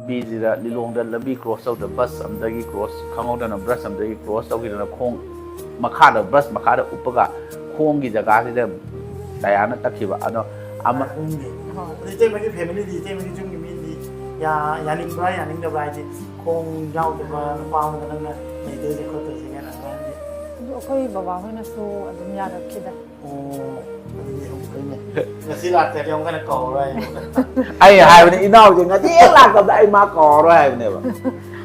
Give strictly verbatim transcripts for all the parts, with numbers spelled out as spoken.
ꯂꯝꯕꯤꯁꯤꯗ, ꯂꯤꯂꯣꯡꯗ ꯂꯝꯕꯤ ꯀ꯭ꯔꯣꯁ ꯇꯧꯗ, ꯕꯁ ꯑꯃꯗꯒꯤ ꯀ꯭ꯔꯣꯁ, ꯈꯪꯍꯧꯗꯅ ꯕ꯭ꯔꯁ ꯑꯃꯗꯒꯤ ꯀ꯭ꯔꯣꯁ ꯇꯧꯈꯤꯗꯅ ꯈꯣꯡ ꯃꯈꯥꯗ, ꯕ꯭ꯔꯁ ꯃꯈꯥꯗ ꯎꯞꯄꯒ ꯈꯣꯡꯒꯤ ꯖꯒꯥꯁꯤꯗ ꯇꯌꯥꯔꯅ ꯇꯛꯈꯤꯕ꯫ ꯑꯗꯣ ꯑꯃ ꯎꯝ꯫ ꯑꯗꯨ ꯏꯇꯩꯃꯒꯤ ꯐꯦꯃꯤꯂꯤꯗꯤ, ꯏꯇꯩꯃꯒꯤ ꯌꯨꯝꯒꯤ ꯃꯤꯗꯤ ꯌꯥ-, ꯌꯥꯅꯤꯡꯕ꯭ꯔꯥ ꯌꯥꯅꯤꯡꯗꯕ꯭ꯔꯥ? ꯍꯥꯏꯗꯤ ꯈꯣꯡ ꯌꯥꯎꯗꯕ ꯅꯨꯄꯥ ꯑꯃꯒ ꯅꯪꯅ ꯂꯩꯗꯣꯏꯁꯦ ꯈꯣꯠꯇꯣꯏꯁꯦ ꯀꯥꯏꯅ ꯑꯗꯨꯃꯥꯏꯅꯗꯤ꯫ ꯑꯗꯨ ꯑꯩꯈꯣꯏ ꯕꯕꯥꯍꯣꯏꯅꯁꯨ ꯑꯗꯨꯝ ꯌꯥꯔꯛꯈꯤꯗ꯫ ꯑꯣ, ꯑꯗꯨꯗꯤ ꯌꯥꯝ ꯐꯩꯅꯦ꯫ ꯉꯁꯤ ꯂꯥꯛꯇ꯭ꯔꯗꯤ ꯑꯃꯨꯛ ꯍꯟꯅ ꯀꯧꯔꯔꯣꯏ꯫ ꯑꯩ ꯍꯥꯏꯕꯅꯤ, ꯏꯅꯥꯎꯁꯦ ꯉꯁꯤ ꯍꯦꯛ ꯂꯥꯛꯇꯕꯗ ꯑꯩ ꯃꯥ ꯀꯧꯔꯔꯣꯏ ꯍꯥꯏꯕꯅꯦꯕ꯫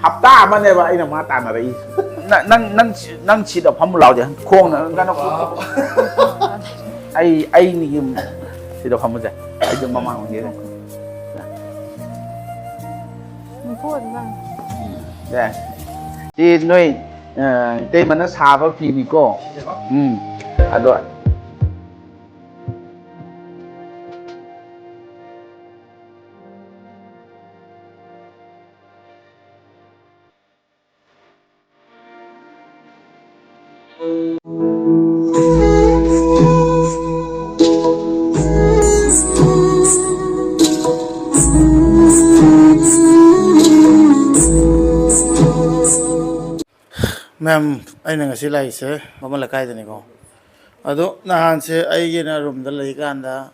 ꯍꯞꯇꯥ ꯑꯃꯅꯦꯕ ꯑꯩꯅ ꯃꯥ ꯇꯥꯟꯅꯔꯛꯏꯁꯦ꯫ ꯅꯪ, ꯅꯪ, ꯅꯪ ꯁꯤ-, ꯅꯪ ꯁꯤꯗ ꯐꯝꯃꯨ ꯂꯥꯎꯁꯦ꯫ ꯈꯣꯡꯅ ꯅꯪ ꯀꯩꯅꯣ꯫ ꯑꯩ, ꯑꯩ ꯌꯨꯝ ꯁꯤꯗ ꯐꯝꯃꯨꯁꯦ꯫ ꯑꯩꯁꯨ ꯃꯃꯥꯡ ꯑꯣꯏꯒꯦ꯫ ꯁꯤ ꯅꯣꯏ, ꯑ, ꯏꯇꯩꯃꯅ ꯁꯥꯕ ꯐꯤꯅꯤꯀꯣ꯫ ꯎꯝ꯫ ꯑꯗꯣ ꯃꯦꯝ, ꯑꯩꯅ ꯉꯁꯤ ꯂꯥꯛꯏꯁꯦ ꯕꯥꯃꯣꯟ ꯂꯩꯀꯥꯏꯗꯅꯤꯀꯣ꯫ ꯑꯗꯣ ꯅꯍꯥꯟꯁꯦ ꯑꯩꯒꯤꯅ ꯔꯨꯝꯗ ꯂꯩꯀꯥꯟꯗ,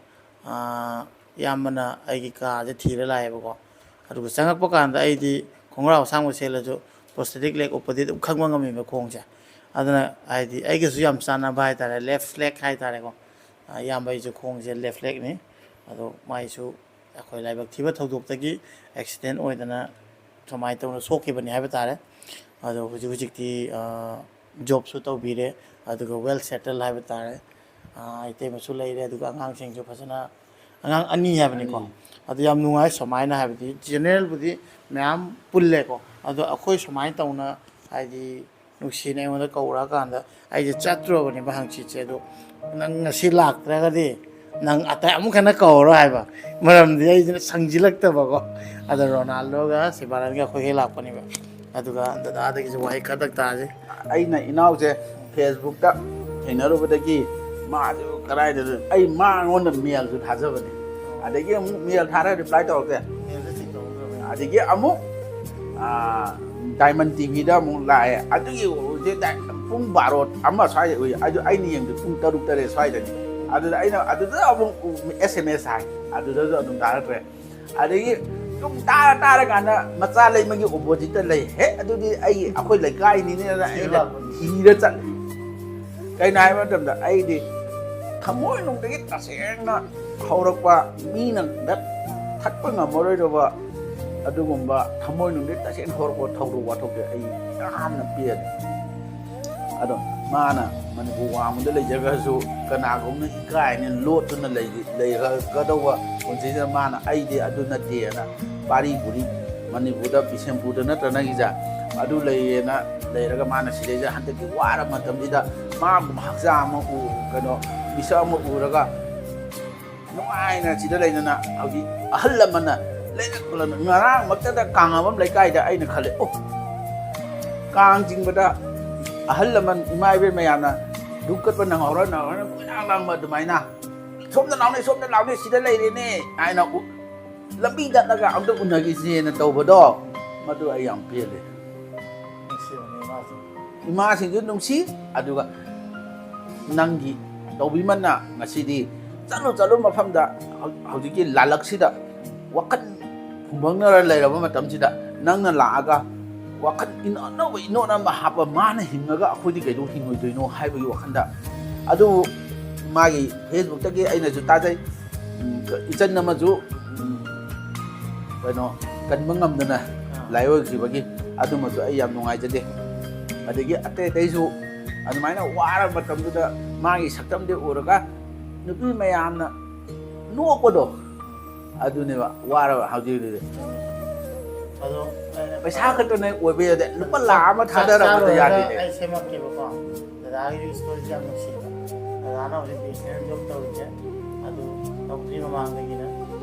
ꯑꯥ, ꯏꯌꯥꯝꯕꯅ ꯑꯩꯒꯤ ꯀꯥꯁꯦ ꯊꯤꯔ ꯂꯥꯛꯑꯦꯕꯀꯣ꯫ ꯑꯗꯨꯒ ꯆꯪꯉꯛꯄ ꯀꯥꯟꯗ ꯑꯩꯗꯤ ꯈꯣꯡꯒ꯭ꯔꯥꯎ ꯑꯁꯥꯡꯕ ꯁꯦꯠꯂꯁꯨ prosthetic leg ꯎꯞꯄꯗꯤ ꯑꯗꯨꯝ ꯈꯪꯕ ꯉꯝꯃꯦꯕ ꯈꯣꯡꯁꯦ꯫ ꯑꯗꯨꯅ ꯍꯥꯏꯗꯤ ꯑꯩꯒꯁꯨ ꯌꯥꯝ ꯆꯥꯟꯅꯕ ꯍꯥꯏꯇꯥꯔꯦ, left leg ꯍꯥꯏꯇꯥꯔꯦꯀꯣ꯫ ꯑꯥ, ꯏꯌꯥꯝꯕ ꯑꯩꯁꯨ ꯈꯣꯡꯁꯦ left legꯅꯤ꯫ ꯑꯗꯣ ꯃꯥꯏꯁꯨ ꯑꯩꯈꯣꯏ ꯂꯥꯏꯕꯛ ꯊꯤꯕ ꯊꯧꯗꯣꯛꯇꯒꯤ accident ꯑꯣꯏꯗꯅ ꯁꯨꯃꯥꯏꯅ ꯇꯧꯅ ꯁꯣꯛꯈꯤꯕꯅꯤ ꯍꯥꯏꯕ ꯇꯥꯔꯦ꯫ ꯑꯗꯣ ꯍꯧꯖꯤꯛ ꯍꯧꯖꯤꯛꯇꯤ, ꯑ, jobꯁꯨ ꯇꯧꯕꯤꯔꯦ, ꯑꯗꯨꯒ well settle ꯍꯥꯏꯕ ꯇꯥꯔꯦ꯫ ꯑ, ꯏꯇꯩꯃꯁꯨ ꯂꯩꯔꯦ, ꯑꯗꯨꯒ ꯑꯉꯥꯡꯁꯤꯡꯁꯨ ꯐꯖꯅ, ꯑꯉꯥꯡ ꯑꯅꯤ ꯍꯥꯏꯕꯅꯤꯀꯣ꯫ ꯑꯅꯤ꯫ ꯑꯗꯨ ꯌꯥꯝ ꯅꯨꯡꯉꯥꯏ ꯁꯨꯃꯥꯏꯅ, ꯍꯥꯏꯕꯗꯤ generalꯕꯨꯗꯤ ꯃꯌꯥꯝ ꯄꯨꯜꯂꯦꯀꯣ, ꯑꯗꯣ ꯑꯩꯈꯣꯏ ꯁꯨꯃꯥꯏꯅ ꯇꯧꯅ, ꯍꯥꯏꯗꯤ ꯅꯨꯡꯁꯤꯅ ꯑꯩꯉꯣꯟꯗ ꯀꯧꯔꯛꯑꯀꯥꯟꯗ ꯑꯩꯁꯦ ꯆꯠꯇ꯭ꯔꯕꯅꯦꯕ ꯍꯪꯆꯤꯠꯁꯦ꯫ ꯑꯗꯣ ꯅꯪ ꯉꯁꯤ ꯂꯥꯛꯇ꯭ꯔꯒꯗꯤ ꯅꯪ ꯑꯇꯩ ꯑꯃꯨꯛ ꯍꯟꯅ ꯀꯧꯔꯔꯣꯏ ꯍꯥꯏꯕ, ꯃꯔꯝꯗꯤ ꯑꯩꯁꯤꯅ ꯁꯪꯖꯤꯜꯂꯛꯇꯕꯀꯣ꯫ ꯑꯗ ꯔꯣꯅꯥꯜꯗꯣꯒ ꯁꯤꯕꯥꯔꯟꯒ ꯑꯩꯈꯣꯏ ꯍꯦꯛ ꯂꯥꯛꯄꯅꯦꯕ꯫ ꯑꯗꯨꯒ ꯗꯗꯥꯗꯒꯤꯁꯨ ꯋꯥꯍꯩ ꯈꯔꯗꯪ ꯇꯥꯁꯤ꯫ ꯑꯩꯅ ꯏꯅꯥꯎꯁꯦ Facebookꯇ ꯊꯦꯡꯅꯔꯨꯕꯗꯒꯤ ꯃꯥꯁꯨ ꯀꯗꯥꯏꯗ ꯑꯩ ꯃꯉꯣꯟꯗ mailꯁꯨ ꯊꯥꯖꯕꯅꯦ, ꯑꯗꯒꯤ ꯑꯃꯨꯛ mail ꯊꯥꯔꯒ reply ꯇꯧꯔꯛꯇꯦ꯫ Mailꯗ check ꯇꯧꯍꯧꯗ꯭ꯔꯕꯅꯦ꯫ ꯑꯗꯒꯤ ꯑꯃꯨꯛ ꯗꯥꯏꯃꯟ ꯇꯤꯚꯤꯗ ꯑꯃꯨꯛ ꯂꯥꯛꯑꯦ꯫ ꯑꯗꯨꯒꯤ ꯍꯧꯖꯤꯛ ꯄꯨꯡ ꯕꯥꯔꯣ ꯑꯃ ꯁ꯭ꯋꯥꯏꯗ ꯎꯏ꯫ ꯑꯗꯨ ꯑꯩꯅ ꯌꯦꯡꯕꯗ ꯄꯨꯡ ꯇꯔꯨꯛ ꯇꯔꯦꯠ ꯁ꯭ꯋꯥꯏꯗꯅꯤ꯫ ꯑꯗꯨꯗ ꯑꯩꯅ ꯑꯗꯨꯗ ꯑꯃꯨꯛ ꯑꯦꯁ ꯑꯦꯝ ꯑꯦꯁ ꯍꯥꯏ꯫ ꯑꯗꯨꯗꯁꯨ ꯑꯗꯨꯝ ꯊꯥꯔꯛꯇ꯭ꯔꯦ꯫ ꯑꯗꯒꯤ ꯁꯨꯝ ꯇꯥꯔ ꯇꯥꯔꯀꯥꯟꯗ ꯃꯆꯥ ꯂꯩꯃꯒꯤ ꯑꯣꯄꯣꯖꯤꯠꯇ ꯂꯩ꯫ ꯍꯦ, ꯑꯗꯨꯗꯤ ꯑꯩ, ꯑꯩꯈꯣꯏ ꯂꯩꯀꯥꯏꯅꯤꯅꯦꯅ ꯑꯩꯅ ꯊꯤꯔ ꯆꯠꯂꯦ꯫ ꯀꯩꯅꯣ ꯍꯥꯏꯕ ꯃꯇꯝꯗ ꯑꯩꯗꯤ ꯊꯃꯣꯏꯅꯨꯡꯗꯒꯤ ꯇꯁꯦꯡꯅ ꯍꯧꯔꯛꯄ, ꯃꯤꯅ ꯊꯠꯄ ꯉꯝꯃꯔꯣꯏꯗꯕ ꯑꯗꯨꯒꯨꯝꯕ ꯊꯃꯣꯏꯅꯨꯡꯗꯒꯤ ꯇꯁꯦꯡꯅ ꯍꯧꯔꯛꯄ ꯊꯧꯗꯣꯛ ꯋꯥꯊꯣꯛꯁꯦ ꯑꯩ ꯌꯥꯝꯅ ꯄꯦꯜꯂꯦ꯫ ꯑꯗꯣ ꯃꯥꯅ ꯃꯅꯤꯄꯨꯔ ꯋꯥꯡꯃꯗ ꯂꯩꯖꯈ꯭ꯔꯁꯨ ꯀꯅꯥꯒꯨꯝꯕꯅ ꯏꯀꯥꯏꯅ ꯂꯣꯠꯇꯨꯅ ꯂꯩ-, ꯂꯩꯒꯗꯧꯕ ꯄꯨꯟꯁꯤꯁꯤꯗ ꯃꯥꯅ "ꯑꯩꯗꯤ ꯑꯗꯨ ꯅꯠꯇꯦꯅ" ꯄꯥꯔꯤ ꯄꯨꯔꯤ ꯃꯅꯤꯄꯨꯔꯗ ꯕꯤꯁꯦꯝꯄꯨꯔꯗ ꯅꯠꯇ꯭ꯔ ꯅꯪꯒꯤꯁꯦ? ꯑꯗꯨ ꯂꯩꯌꯦꯅ ꯂꯩꯔꯒ ꯃꯥꯅ ꯁꯤꯗꯩꯗ ꯍꯟꯗꯛꯀꯤ ꯋꯥꯔ ꯃꯇꯝꯁꯤꯗ ꯃꯥꯒꯨꯝꯕ ꯍꯛꯆꯥꯡ ꯑꯃ ꯎ-, ꯀꯩꯅꯣ, ꯃꯤꯁꯛ ꯑꯃ ꯎꯔꯒ ꯅꯨꯡꯉꯥꯏꯅ ꯁꯤꯗ ꯂꯩꯗꯅ ꯍꯧꯖꯤꯛ ꯑꯍꯜ ꯂꯃꯟꯅ ꯂꯩꯔꯛ ꯈꯨꯂꯪ-, ꯉꯔꯥꯡꯃꯛꯇꯗ ꯀꯥꯡꯉꯕꯝ ꯂꯩꯀꯥꯏꯗ ꯑꯩꯅ ꯈꯜꯂꯦ, "ꯑꯣ, ꯀꯥꯡ ꯆꯤꯡꯕꯗ ꯑꯍꯜ ꯂꯃꯟ ꯏꯃꯥ ꯏꯕꯦꯟ ꯃꯌꯥꯝꯅ ꯙꯨꯞ ꯀꯠꯄ ꯅꯪꯍꯧꯔ ꯅꯪꯍꯧꯔ ꯀꯣꯏꯂꯥꯡ ꯂꯥꯡꯕ ꯑꯗꯨꯃꯥꯏꯅ ꯁꯣꯝꯗ ꯂꯥꯎꯅꯦ, ꯁꯣꯝꯗ ꯂꯥꯎꯅꯦ, ꯁꯤꯗ ꯂꯩꯔꯦꯅꯦ" ꯍꯥꯏꯅ ꯎ-, ꯂꯝꯕꯤ ꯆꯠꯂꯒ ꯑꯝꯇ ꯎꯅꯈꯤꯁꯦꯅ ꯇꯧꯕꯗꯣ, ꯃꯗꯨ ꯑꯩ ꯌꯥꯝ ꯄꯦꯜꯂꯦ꯫ ꯅꯨꯡꯁꯤꯕꯅꯤ ꯏꯃꯥꯁꯨ꯫ ꯏꯃꯥꯁꯤꯡꯁꯨ ꯅꯨꯡꯁꯤ, ꯑꯗꯨꯒ ꯅꯪꯒꯤ ꯇꯧꯕꯤꯃꯟꯅ ꯉꯁꯤꯗꯤ ꯆꯠꯂꯨ ꯆꯠꯂꯨ ꯃꯐꯝꯗ ꯍꯧ-, ꯍꯧꯖꯤꯛꯀꯤ ꯂꯥꯂꯛꯁꯤꯗ ꯋꯥꯈꯜ ꯐꯨꯝꯕꯪꯅꯔ ꯂꯩꯔꯕ ꯃꯇꯝꯁꯤꯗ ꯅꯪꯅ ꯂꯥꯛꯑꯒ ꯋꯥꯈꯜ ꯏꯅꯣ-, ꯑꯅꯧꯕ ꯏꯅꯣꯠ ꯑꯃ ꯍꯥꯞꯄ, ꯃꯥꯅ ꯍꯤꯡꯉꯒ ꯑꯩꯈꯣꯏꯗꯤ ꯀꯩꯗꯧ ꯍꯤꯡꯉꯣꯏꯗꯣꯏꯅꯣ ꯍꯥꯏꯕꯒꯤ ꯋꯥꯈꯜꯗ꯫ ꯑꯗꯨꯕꯨ ꯃꯥꯒꯤ Facebook-ꯇꯒꯤ ꯑꯩꯅꯁꯨ ꯇꯥꯖꯩ, ꯎꯝ, ꯏꯆꯟ ꯑꯃꯁꯨ, ꯎꯝ, ꯀꯩꯅꯣ, ꯀꯟꯕ ꯉꯝꯗꯅ ꯑꯥ꯫ ꯂꯥꯏꯑꯣꯏꯈꯤꯕꯒꯤ ꯑꯗꯨꯃꯁꯨ ꯑꯩ ꯌꯥꯝ ꯅꯨꯡꯉꯥꯏꯖꯗꯦ꯫ ꯑꯗꯒꯤ ꯑꯇꯩ ꯑꯇꯩꯁꯨ ꯑꯗꯨꯃꯥꯏꯅ ꯋꯥꯔꯕ ꯃꯇꯝꯗꯨꯗ ꯃꯥꯒꯤ ꯁꯛꯇꯝꯗꯤ ꯎꯔꯒ ꯅꯨꯄꯤ ꯃꯌꯥꯝꯅ ꯅꯣꯛꯄꯗꯣ, ꯑꯗꯨꯅꯦꯕ ꯋꯥꯔꯕ ꯍꯧꯖꯤꯛ ꯍꯧꯖꯤꯛ꯫ ꯑꯗꯣ ꯑꯩꯅ ꯄꯩꯁꯥ ꯈꯛꯇꯅ ꯑꯣꯏꯕ ꯌꯥꯗꯦ, ꯂꯨꯄꯥ ꯂꯥꯈ ꯑꯃ ꯆꯥꯛ ꯊꯥꯗꯔꯛꯄꯗ ꯆꯥ ꯂꯣꯏꯔꯒ ꯌꯥꯗꯦꯅꯦ꯫ ꯑꯩ ꯁꯦꯝꯃꯛꯀꯦꯕꯀꯣ꯫ ꯗꯗꯥꯒꯤ ꯁ꯭ꯇꯣꯔꯤꯁꯦ ꯌꯥꯝ ꯅꯨꯡꯁꯤꯕ꯫ ꯗꯗꯥꯅ ꯍꯧꯖꯤꯛ B S N L job ꯇꯧꯔꯤꯁꯦ, ꯑꯗꯨ ꯇꯧꯗ꯭ꯔꯤ ꯃꯃꯥꯡꯗꯒꯤꯅ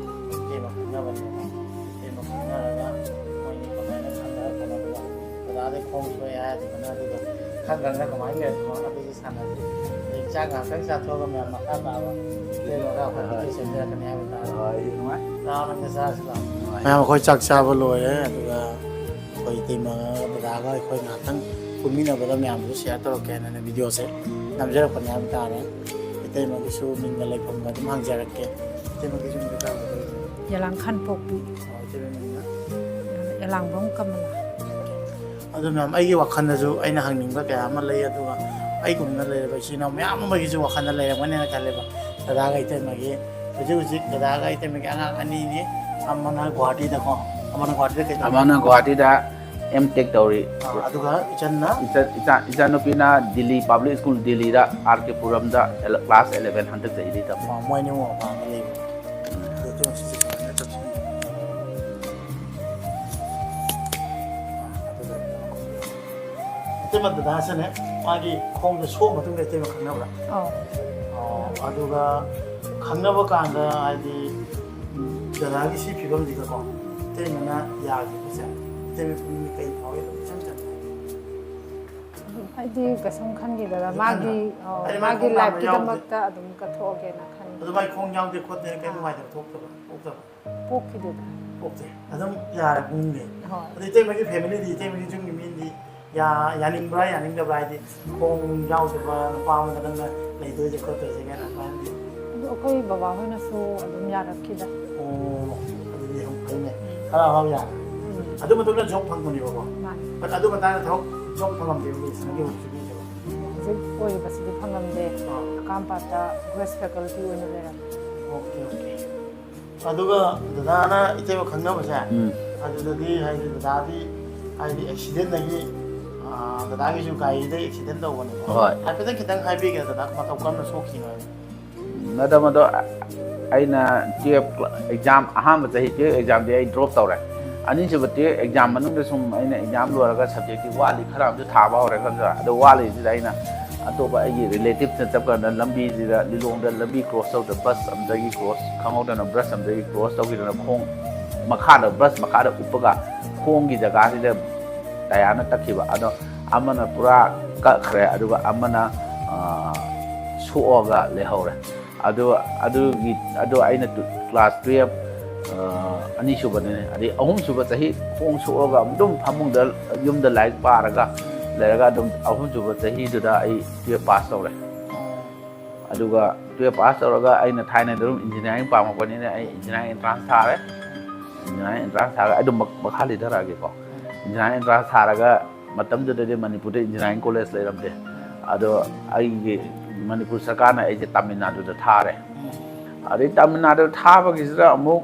ꯏꯇꯩꯃ ꯈꯪꯅꯕꯅꯦꯕ꯫ ꯏꯇꯩꯃ ꯈꯪꯅꯔꯒ ꯃꯣꯏꯅꯤ ꯀꯃꯥꯏꯅ ꯈꯪꯅꯔꯛꯄꯅꯣ, ꯑꯗꯨꯒ ꯗꯗꯥꯗꯩ ꯈꯣꯡ ꯁꯣꯛꯑꯦ ꯍꯥꯏꯗꯨꯅ, ꯑꯗꯨꯒ ꯈꯪ ꯈꯪꯅ ꯀꯃꯥꯏꯅ ꯂꯩꯔꯛꯄꯅꯣ, ꯑꯗꯨꯒꯤ ꯁꯥꯟꯅꯁꯤ꯫ ꯑꯗꯩ ꯆꯥꯛ ꯉꯥꯛꯇꯪ ꯆꯥꯊꯣꯛꯑꯒ ꯃꯌꯥꯝ ꯃꯈꯥ ꯇꯥꯕ ꯏꯇꯩꯃꯒ ꯑꯩꯈꯣꯏ ꯍꯣꯏ꯫ ꯚꯤꯗꯤꯑꯣ ꯁꯦꯝꯖꯔꯛꯀꯅꯤ ꯍꯥꯏꯕ ꯇꯥꯔꯦ꯫ ꯍꯣꯏ, ꯅꯨꯡꯉꯥꯏ꯫ ꯂꯥꯛꯑꯣ, ꯅꯪꯁꯨ ꯆꯥꯔꯁꯤ ꯂꯥꯛꯑꯣ꯫ ꯅꯨꯡꯉꯥꯏ꯫ ꯃꯌꯥꯝ, ꯑꯩꯈꯣꯏ ꯆꯥꯛ ꯆꯥꯕ ꯂꯣꯏꯔꯦ, ꯑꯗꯨꯒ ꯑꯩꯈꯣꯏ ꯏꯇꯩꯃꯒ ꯗꯗꯥꯒ ꯑꯩꯈꯣꯏ ꯉꯥꯏꯍꯥꯛꯇꯪ ꯄꯨꯟꯃꯤꯟꯅꯕꯗ ꯃꯌꯥꯝꯗꯁꯨ ꯁꯤꯌꯥꯔ ꯇꯧꯔꯛꯀꯦꯅ ꯚꯤꯗꯤꯑꯣꯁꯦ ꯅꯝꯖꯔꯛꯄꯅꯦ ꯍꯥꯏꯕ ꯇꯥꯔꯦ꯫ ꯏꯇꯩꯃꯒꯤꯁꯨ ꯃꯤꯡꯒ ꯂꯩꯐꯝꯒ ꯑꯗꯨꯝ ꯍꯪꯖꯔꯛꯀꯦ꯫ ꯏꯇꯩꯃꯒꯤꯁꯨ ꯃꯤꯡꯗ ꯀꯔꯝꯕ ꯀꯧꯒꯦ? ꯌꯦꯂꯥꯡꯈꯥꯟ ꯄꯣꯛꯄꯤ꯫ ꯑꯣ, ꯏꯇꯩꯃ ꯃꯤꯡꯅ? ꯌꯦꯂꯥꯡꯕꯝ ꯀꯃꯂꯥ꯫ ꯑꯗꯣ ꯃꯦꯝ, ꯑꯩꯒꯤ ꯋꯥꯈꯜꯗꯁꯨ ꯑꯩꯅ ꯍꯪꯅꯤꯡꯕ ꯀꯌꯥ ꯑꯃ ꯂꯩ, ꯑꯗꯨꯒ ꯑꯩꯒꯨꯝꯅ ꯂꯩꯔꯕ ꯏꯆꯤꯜ ꯏꯅꯥꯎ ꯃꯌꯥꯝ ꯑꯃꯒꯤꯁꯨ ꯋꯥꯈꯜꯗ ꯂꯩꯔꯝꯒꯅꯦꯅ ꯈꯜꯂꯦꯕ꯫ ꯗꯗꯥꯒ ꯏꯇꯩꯃꯒꯤ, ꯍꯧꯖꯤꯛ ꯍꯧꯖꯤꯛ ꯗꯗꯥꯒ ꯏꯇꯩꯃꯒꯤ ꯑꯉꯥꯡ ꯑꯅꯤꯅꯤ, ꯑꯃꯅ ꯒꯨꯍꯥꯇꯤꯗꯀꯣ, ꯑꯃꯅ ꯒꯨꯍꯥꯇꯤꯗ ꯀꯩꯗꯧꯔꯤ? ꯑꯃꯅ ꯒꯨꯍꯥꯇꯤꯗ ꯑꯦꯝ ꯇꯦꯛ ꯇꯧꯔꯤ꯫ ꯑꯥ, ꯑꯗꯨꯒ ꯏꯆꯟꯅ? ꯏꯆꯥ- ꯏꯆꯥ- ꯏꯆꯥꯅꯨꯄꯤꯅ ꯗꯤꯜꯂꯤ ꯄꯕ꯭ꯂꯤꯛ ꯁ꯭ꯀꯨꯜ ꯗꯤꯜꯂꯤꯗ ꯑꯥꯔ ꯀꯦ ꯄꯨꯔꯝꯗ ꯑꯦꯂ- ꯀ꯭ꯂꯥꯁ ꯑꯦꯂꯚꯦꯟ ꯍꯟꯗꯛ ꯆꯍꯤꯗꯒꯤ ꯇꯝꯃꯤ꯫ ꯑꯥ, ꯃꯣꯏ ꯑꯅꯤ ꯑꯃꯨꯛ ꯃꯄꯥꯟꯗ ꯂꯩꯕ꯫ ꯑꯗꯨ ꯏꯇꯩꯃ ꯁꯤꯁꯦ ꯁꯨꯃꯥꯏꯅ ꯇꯧꯁꯤ꯫ ꯑꯥ, ꯑꯗꯨꯒ ꯏꯇꯩꯃ, ꯗꯗꯥꯁꯤꯅꯦ, ꯃꯥꯒꯤ ꯈꯣꯡꯗ ꯁꯣꯛꯑ ꯃꯇꯨꯡꯗ ꯏꯇꯩꯃ ꯈꯪꯅꯕ꯭ꯔꯥ? ꯑꯧ꯫ ꯑꯣ, ꯑꯗꯨꯒ ꯈꯪꯅꯕ ꯀꯥꯟꯗ ꯍꯥꯏꯗꯤ, ꯎꯝ, ꯗꯗꯥꯒꯤ ꯁꯤ ꯐꯤꯕꯝꯁꯤꯗꯀꯣ ꯏꯇꯩꯃꯅ ꯌꯥꯈꯤꯕꯁꯦ, ꯏꯇꯩꯃ ꯄꯨꯛꯅꯤꯡꯗ ꯀꯩ ꯐꯥꯎꯏ? ꯑꯗꯨꯝ ꯏꯆꯝ ꯆꯝꯅ ꯍꯥꯏꯕꯤꯌꯨ꯫ ꯑꯩꯗꯤ ꯀꯩꯁꯨꯝ ꯈꯟꯈꯤꯗꯦꯗ, ꯑꯗꯨ ꯃꯥꯒꯤ ꯈꯟꯗ- ꯑꯧ, ꯍꯥꯏꯗꯤ ꯃꯥꯏ ꯃꯥꯒꯤ ꯈꯣꯡ ꯅꯥꯝꯃ ꯂꯥꯏꯐꯀꯤꯗꯃꯛꯇ ꯑꯗꯨꯝ ꯀꯠꯊꯣꯛꯑꯒꯦꯅ ꯈꯟꯕ꯫ ꯑꯗꯨ ꯃꯥꯏ ꯈꯣꯡ ꯌꯥꯎꯗꯦ ꯈꯣꯠꯇꯦꯅ ꯀꯩ ꯅꯨꯡꯉꯥꯏꯇꯕ ꯊꯣꯛꯇꯕ? ꯊꯣꯛꯇꯕ? ꯄꯣꯛꯈꯤꯗꯦꯗ꯫ ꯄꯣꯛꯇꯦ꯫ ꯑꯗꯨꯝ ꯌꯥꯔꯦ ꯄꯨꯛꯅꯤꯡꯗꯤ꯫ ꯍꯣꯏ꯫ ꯑꯗꯨ ꯏꯇꯩꯃꯒꯤ ꯐꯦꯃꯤꯂꯤꯗꯤ, ꯏꯇꯩꯃꯒꯤ ꯌꯨꯝꯒꯤ ꯃꯤꯗꯤ ꯌꯥ- ꯌꯥꯅꯤꯡꯕ꯭ꯔꯥ ꯌꯥꯅꯤꯡꯗꯕ꯭ꯔꯥ? ꯍꯥꯏꯗꯤ ꯈꯣꯡ ꯌꯥꯎꯗꯕ ꯅꯨꯄꯥ ꯑꯃꯒ ꯅꯪꯅ ꯂꯩꯗꯣꯏꯁꯦ ꯈꯣꯠꯇꯣꯏꯁꯦ ꯀꯥꯏꯅ ꯑꯗꯨꯃꯥꯏꯅꯗꯤ? ꯑꯗꯨ ꯑꯩꯈꯣꯏ ꯕꯕꯥꯍꯣꯏꯅꯁꯨ ꯑꯗꯨꯝ ꯌꯥꯔꯛꯈꯤꯗ꯫ ꯑꯣ, ꯑꯗꯨꯗꯤ ꯌꯥꯝ ꯐꯩꯅꯦ꯫ ꯍꯔꯥꯎ ꯍꯔꯥꯎ ꯌꯥꯔꯦ꯫ ꯎꯝ, ꯑꯗꯨ ꯃꯇꯨꯡꯗ ꯖꯣꯕ ꯐꯪꯕꯅꯦꯕꯀꯣ꯫ ꯃꯥꯅꯤ꯫ But ꯑꯗꯨ ꯃꯇꯥꯡꯗ ꯊꯕꯛ ꯖꯣꯕ ꯐꯪꯉꯝꯗꯦꯕ ꯍꯧꯖꯤꯛ ꯍꯧꯖꯤꯛꯀꯤ ꯊꯕꯛ꯫ ꯍꯧꯖꯤꯛ ꯑꯣꯏꯔꯤꯕꯁꯤꯗꯤ ꯐꯪꯉꯝꯗꯦ꯫ ꯑꯥ꯫ ꯑꯀꯥꯝꯄꯥꯠꯇ ꯒ꯭ꯔꯦꯁ ꯐꯦꯀꯜꯇꯤ ꯑꯣꯏꯅ ꯂꯩꯔꯝꯃꯦ꯫ Okay, okay. ꯑꯗꯨꯒ ꯗꯗꯥꯅ ꯏꯇꯩꯃ ꯈꯪꯅꯕꯁꯦ, ꯎꯝ꯫ ꯑꯗꯨꯗꯗꯤ ꯍꯥꯏꯗꯤ ꯗꯗꯥꯗꯤ ꯍꯥꯏꯗꯤ ꯑꯦꯛꯁꯤꯗꯦꯟꯗꯒꯤ, ꯑꯥ, ꯗꯗꯥꯒꯤꯁꯨ ꯒꯥꯔꯤꯗ ꯑꯦꯛꯁꯤꯗꯦꯟ ꯇꯧꯕꯅꯦꯀꯣ꯫ ꯍꯣꯏ꯫ ꯍꯥꯏꯐꯦꯠꯇꯪ ꯈꯤꯇꯪ ꯍꯥꯏꯕꯤꯒꯦ ꯗꯗꯥ, ꯃꯇꯧ ꯀꯔꯝꯅ ꯁꯣꯛꯈꯤꯅꯣ ꯍꯥꯏꯕꯗꯣ꯫ ꯃꯇꯝ ꯑꯗꯣ ꯑꯩꯅ ꯇꯨꯌꯦꯜꯞ ꯑꯦꯛꯖꯥꯝ, ꯑꯍꯥꯟꯕ ꯆꯍꯤ ꯇꯨꯌꯦꯜꯞ ꯑꯦꯛꯖꯥꯝꯗꯤ ꯑꯩ ꯗ꯭ꯔꯣꯞ ꯇꯧꯔꯦ꯫ ꯑꯅꯤꯁꯨꯕ ꯇꯨꯌꯦꯜꯞ ꯑꯦꯛꯖꯥꯝ ꯃꯅꯨꯡꯗ ꯁꯨꯝ ꯑꯩꯅ ꯑꯦꯛꯖꯥꯝ ꯂꯣꯏꯔꯒ ꯁꯕꯖꯦꯛꯇꯤ ꯋꯥꯠꯂꯤ, ꯈꯔ ꯑꯃꯁꯨ ꯊꯥꯕ ꯍꯧꯔꯦ ꯈꯟꯖꯔ꯫ ꯑꯗꯣ ꯋꯥꯠꯂꯤꯁꯤꯗ ꯑꯩꯅ ꯑꯇꯣꯞꯄ ꯑꯩꯒꯤ ꯔꯤꯂꯦꯇꯤꯞꯁꯅ ꯆꯠꯄ ꯀꯥꯟꯗ ꯂꯝꯕꯤꯁꯤꯗ, ꯂꯤꯂꯣꯡꯗ ꯂꯝꯕꯤ ꯀ꯭ꯔꯣꯁ ꯇꯧꯗ ꯕꯁ ꯑꯃꯗꯒꯤ ꯀ꯭ꯔꯣꯁ, ꯈꯪꯍꯧꯗꯅ ꯕꯁ ꯑꯃꯗꯒꯤ ꯀ꯭ꯔꯣꯁ ꯇꯧꯈꯤꯗꯅ ꯈꯣꯡ ꯃꯈꯥꯗ, ꯕꯁ ꯃꯈꯥꯗ ꯎꯞꯄꯒ ꯈꯣꯡꯒꯤ ꯖꯒꯥꯁꯤꯗ ꯇꯌꯥꯔꯅ ꯇꯛꯈꯤꯕ꯫ ꯑꯗꯣ ꯑꯃꯅ ꯄꯨꯔꯥ ꯀꯛꯈ꯭ꯔꯦ, ꯑꯗꯨꯒ ꯑꯃꯅ, ꯑꯥ, ꯁꯣꯛꯑꯒ ꯂꯩꯍꯧꯔꯦ꯫ ꯑꯗꯨ, ꯑꯗꯨꯒꯤ, ꯑꯗꯨ ꯑꯩꯅ ꯇꯨ-, ꯀ꯭ꯂꯥꯁ ꯇꯨꯌꯦꯜꯞ, ꯑꯅꯤꯁꯨꯕꯅꯤꯅꯦ꯫ ꯑꯗꯩ ꯑꯍꯨꯝꯁꯨꯕ ꯆꯍꯤ ꯈꯣꯡ ꯁꯣꯛꯑꯒ ꯑꯗꯨꯝ ꯐꯃꯨꯡꯗ ꯌꯨꯝꯗ ꯂꯥꯏꯔꯤꯛ ꯄꯥꯔꯒ ꯂꯩꯔꯒ ꯑꯗꯨꯝ ꯑꯍꯨꯝꯁꯨꯕ ꯆꯍꯤꯗꯨꯗ ꯑꯩ ꯇꯨꯌꯦꯜꯞ ꯄꯥꯁ ꯇꯧꯔꯦ꯫ ꯑꯗꯨꯒ ꯇꯨꯌꯦꯜꯞ ꯄꯥꯁ ꯇꯧꯔꯒ ꯑꯩꯅ ꯊꯥꯏꯅꯗ ꯑꯗꯨꯝ ꯏꯟꯖꯤꯅꯤꯌꯥꯔꯤꯡ ꯄꯥꯝꯃꯛꯄꯅꯤꯅ ꯑꯩ ꯏꯟꯖꯤꯅꯤꯌꯥꯔꯤꯡ ꯑꯦꯟꯇ꯭ꯔꯥꯟꯁ ꯊꯥꯔꯦ꯫ ꯏꯟꯖꯤꯅꯤꯌꯥꯔꯤꯡ ꯑꯦꯟꯇ꯭ꯔꯥꯟꯁ ꯊꯥꯔꯒ ꯑꯩ ꯑꯗꯨꯝ ꯃꯈꯥ ꯂꯤꯊꯔꯛꯑꯒꯦꯀꯣ꯫ ꯏꯟꯖꯤꯅꯤꯌꯥꯔꯤꯡ ꯑꯦꯟꯇ꯭ꯔꯥꯟꯁ ꯊꯥꯔꯒ ꯃꯇꯝꯗꯨꯗꯗꯤ ꯃꯅꯤꯄꯨꯔꯗ ꯏꯟꯖꯤꯅꯤꯌꯥꯔꯤꯡ ꯀꯣꯂꯦꯖ ꯂꯩꯔꯝꯗꯦ꯫ ꯑꯗꯣ ꯑꯩꯒꯤ ꯃꯅꯤꯄꯨꯔ ꯁꯔꯀꯥꯔꯅ ꯑꯩꯁꯦ ꯇꯥꯃꯤꯜ ꯅꯥꯗꯨꯗ ꯊꯥꯔꯦ꯫ ꯑꯗꯩ ꯇꯥꯃꯤꯜ ꯅꯥꯗꯨꯗ ꯊꯥꯕꯒꯤꯁꯤꯗ ꯑꯃꯨꯛ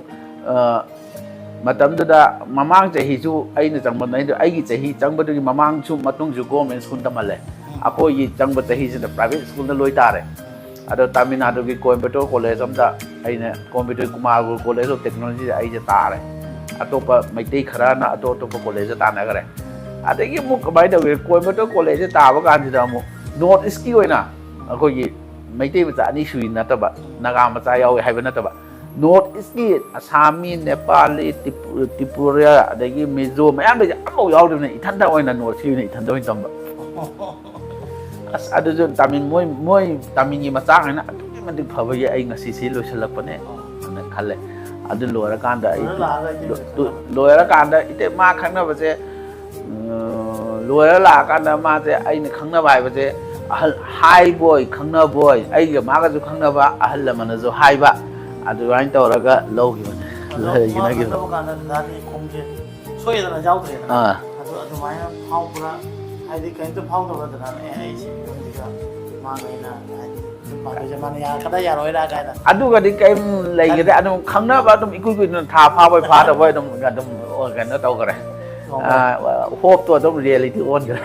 ꯃꯇꯝꯗꯨꯗ ꯃꯃꯥꯡ ꯆꯍꯤꯁꯨ ꯑꯩꯅ ꯆꯪꯕ ꯑꯩꯒꯤ ꯆꯍꯤ ꯆꯪꯕꯗꯨꯒꯤ ꯃꯃꯥꯡꯁꯨ ꯃꯇꯨꯡꯁꯨ ꯒꯣꯔꯃꯦꯟ ꯁ꯭ꯀꯨꯜ ꯇꯝꯍꯜꯂꯦ꯫ ꯑꯩꯈꯣꯏꯒꯤ ꯆꯪꯕ ꯆꯍꯤꯁꯤꯗ ꯄ꯭ꯔꯥꯏꯚꯦꯠ ꯁ꯭ꯀꯨꯜꯗ ꯂꯣꯏ ꯇꯥꯔꯦ꯫ ꯑꯗꯣ ꯇꯥꯃꯤꯜ ꯅꯥꯗꯨꯒꯤ ꯀꯣꯏꯝꯕꯇꯣꯔ ꯀꯣꯂꯦꯖ ꯑꯃꯗ ꯑꯩꯅ ꯀꯣꯏꯝꯕꯇꯣꯔ ꯀꯨꯃꯥꯔꯒꯨꯔꯨ ꯀꯣꯂꯦꯖ ꯑꯣꯐ ꯇꯦꯛꯅꯣꯂꯣꯖꯤꯗ ꯑꯩꯁꯦ ꯇꯥꯔꯦ꯫ ꯑꯇꯣꯞꯄ ꯃꯩꯇꯩ ꯈꯔꯅ ꯑꯇꯣꯞ ꯑꯇꯣꯞꯄ ꯀꯣꯂꯦꯖꯇ ꯇꯥꯟꯅꯈ꯭ꯔꯦ꯫ ꯑꯗꯒꯤ ꯑꯃꯨꯛ ꯀꯃꯥꯏꯅ ꯇꯧꯒꯦ, ꯀꯣꯏꯝꯕꯇꯣꯔ ꯀꯣꯂꯦꯖꯁꯦ ꯇꯥꯕ ꯀꯥꯟꯁꯤꯗ ꯑꯃꯨꯛ ꯅꯣꯔꯠ ꯏꯁꯀꯤ ꯑꯣꯏꯅ ꯑꯩꯈꯣꯏꯒꯤ ꯃꯩꯇꯩ ꯃꯆꯥ ꯑꯅꯤ ꯁꯨꯏ ꯅꯠꯇꯕ, ꯅꯥꯒꯥ ꯃꯆꯥ ꯌꯥꯎꯋꯦ ꯍꯥꯏꯕ ꯅꯠꯇꯕ, ꯅꯣꯔꯠ ꯏꯁꯀꯤ ꯑꯁꯥꯃꯤ, ꯅꯦꯄꯥꯂꯤ, ꯇ꯭ꯔꯤꯄꯨꯔꯥ, ꯑꯗꯒꯤ ꯃꯤꯖꯣ ꯃꯌꯥꯝ ꯂꯩꯁꯦ ꯑꯃꯐꯥꯎ ꯌꯥꯎꯗꯕꯅꯤ꯫ ꯏꯊꯟꯇ ꯑꯣꯏꯅ ꯅꯣꯔꯠ ꯏꯁꯀꯤ ꯑꯣꯏꯅ ꯏꯊꯟꯇ ꯑꯣꯏꯅ ꯇꯝꯕ꯫ ꯑꯁ, ꯑꯗꯨꯁꯨ ꯇꯥꯃꯤꯜ, ꯃꯣꯏ ꯃꯣꯏ ꯇꯥꯃꯤꯜꯒꯤ ꯃꯆꯥ ꯉꯥꯛꯅ ꯑꯗꯨꯛꯀꯤ ꯃꯇꯤꯛ ꯐꯕꯒꯤ ꯑꯩ ꯉꯁꯤꯁꯤ ꯂꯣꯏꯁꯤꯜꯂꯛꯄꯅꯦ ꯑꯅ ꯈꯜꯂꯦ꯫ ꯑꯗꯨ ꯂꯣꯏꯔꯀꯥꯟꯗ ꯑꯩ ꯂꯣꯏꯔ ꯂꯥꯛꯑꯒ ꯏꯇꯩ ꯂꯣ-, ꯂꯣ-, ꯂꯣꯏꯔꯀꯥꯟꯗ ꯏꯇꯩ ꯃꯥ ꯈꯪꯅꯕꯁꯦ, ꯎꯝ, ꯂꯣꯏꯔ ꯂꯥꯛꯑꯀꯥꯟꯗ ꯃꯥꯁꯦ ꯑꯩꯅ ꯈꯪꯅꯕ ꯍꯥꯏꯕꯁꯦ ꯑꯍꯜ ꯍꯥꯏꯕꯣꯏ ꯈꯪꯅꯕꯣꯏ ꯑꯩꯒ ꯃꯥꯒꯁꯨ ꯈꯪꯅꯕ ꯑꯍꯜ ꯂꯃꯟꯅꯁꯨ ꯍꯥꯏꯕ ꯑꯗꯨꯃꯥꯏꯅ ꯇꯧꯔꯒ ꯂꯧꯈꯤꯕꯅꯦ꯫ ꯑꯗꯣ ꯃꯥ ꯂꯩꯈꯤꯅꯈꯤꯕꯅꯦ꯫ ꯈꯪꯅꯕ ꯀꯥꯟꯗ ꯗꯗꯥꯗꯤ ꯈꯣꯡꯁꯦ ꯁꯣꯏꯗꯅ ꯌꯥꯎꯗ꯭ꯔꯦꯗꯅ꯫ ꯑꯥ꯫ ꯑꯗꯨ ꯑꯗꯨꯃꯥꯏꯅ ꯐꯥꯎꯕ꯭ꯔꯥ? ꯍꯥꯏꯗꯤ ꯀꯔꯤꯝꯇ ꯐꯥꯎꯗꯕ꯭ꯔꯥ ꯗꯗꯥꯅ? "ꯑꯦ, ꯑꯩ ꯁꯤ ꯐꯤꯕꯝꯁꯤꯗ ꯃꯥꯒ ꯑꯩꯅ ꯍꯥꯏꯗꯤ ꯌꯨꯝ ꯄꯥꯟꯗꯣꯏꯁꯦ ꯃꯥꯅ ꯌꯥꯔꯛꯀꯗ꯭ꯔꯥ ꯌꯥꯔꯣꯏꯔꯥ?" ꯀꯥꯏꯅ꯫ ꯑꯗꯨꯒꯗꯤ ꯀꯔꯤꯝ ꯂꯩꯈꯤꯗꯦ꯫ ꯑꯗꯨꯝ ꯈꯪꯅꯕ ꯑꯗꯨꯝ ꯏꯀꯨꯏ ꯀꯨꯏꯗꯅ ꯊꯥ ꯐꯥꯕꯣꯏ ꯐꯥꯗꯕꯣꯏ ꯑꯗꯨꯝ, ꯑꯗꯨꯝ ꯀꯩꯅꯣ ꯇꯧꯈ꯭ꯔꯦ꯫ ꯑꯣ꯫ ꯑꯥ, ꯍꯣꯞꯇꯣ ꯑꯗꯨꯝ ꯔꯤꯌꯦꯂꯤꯇꯤ ꯑꯣꯟꯈ꯭ꯔꯦ꯫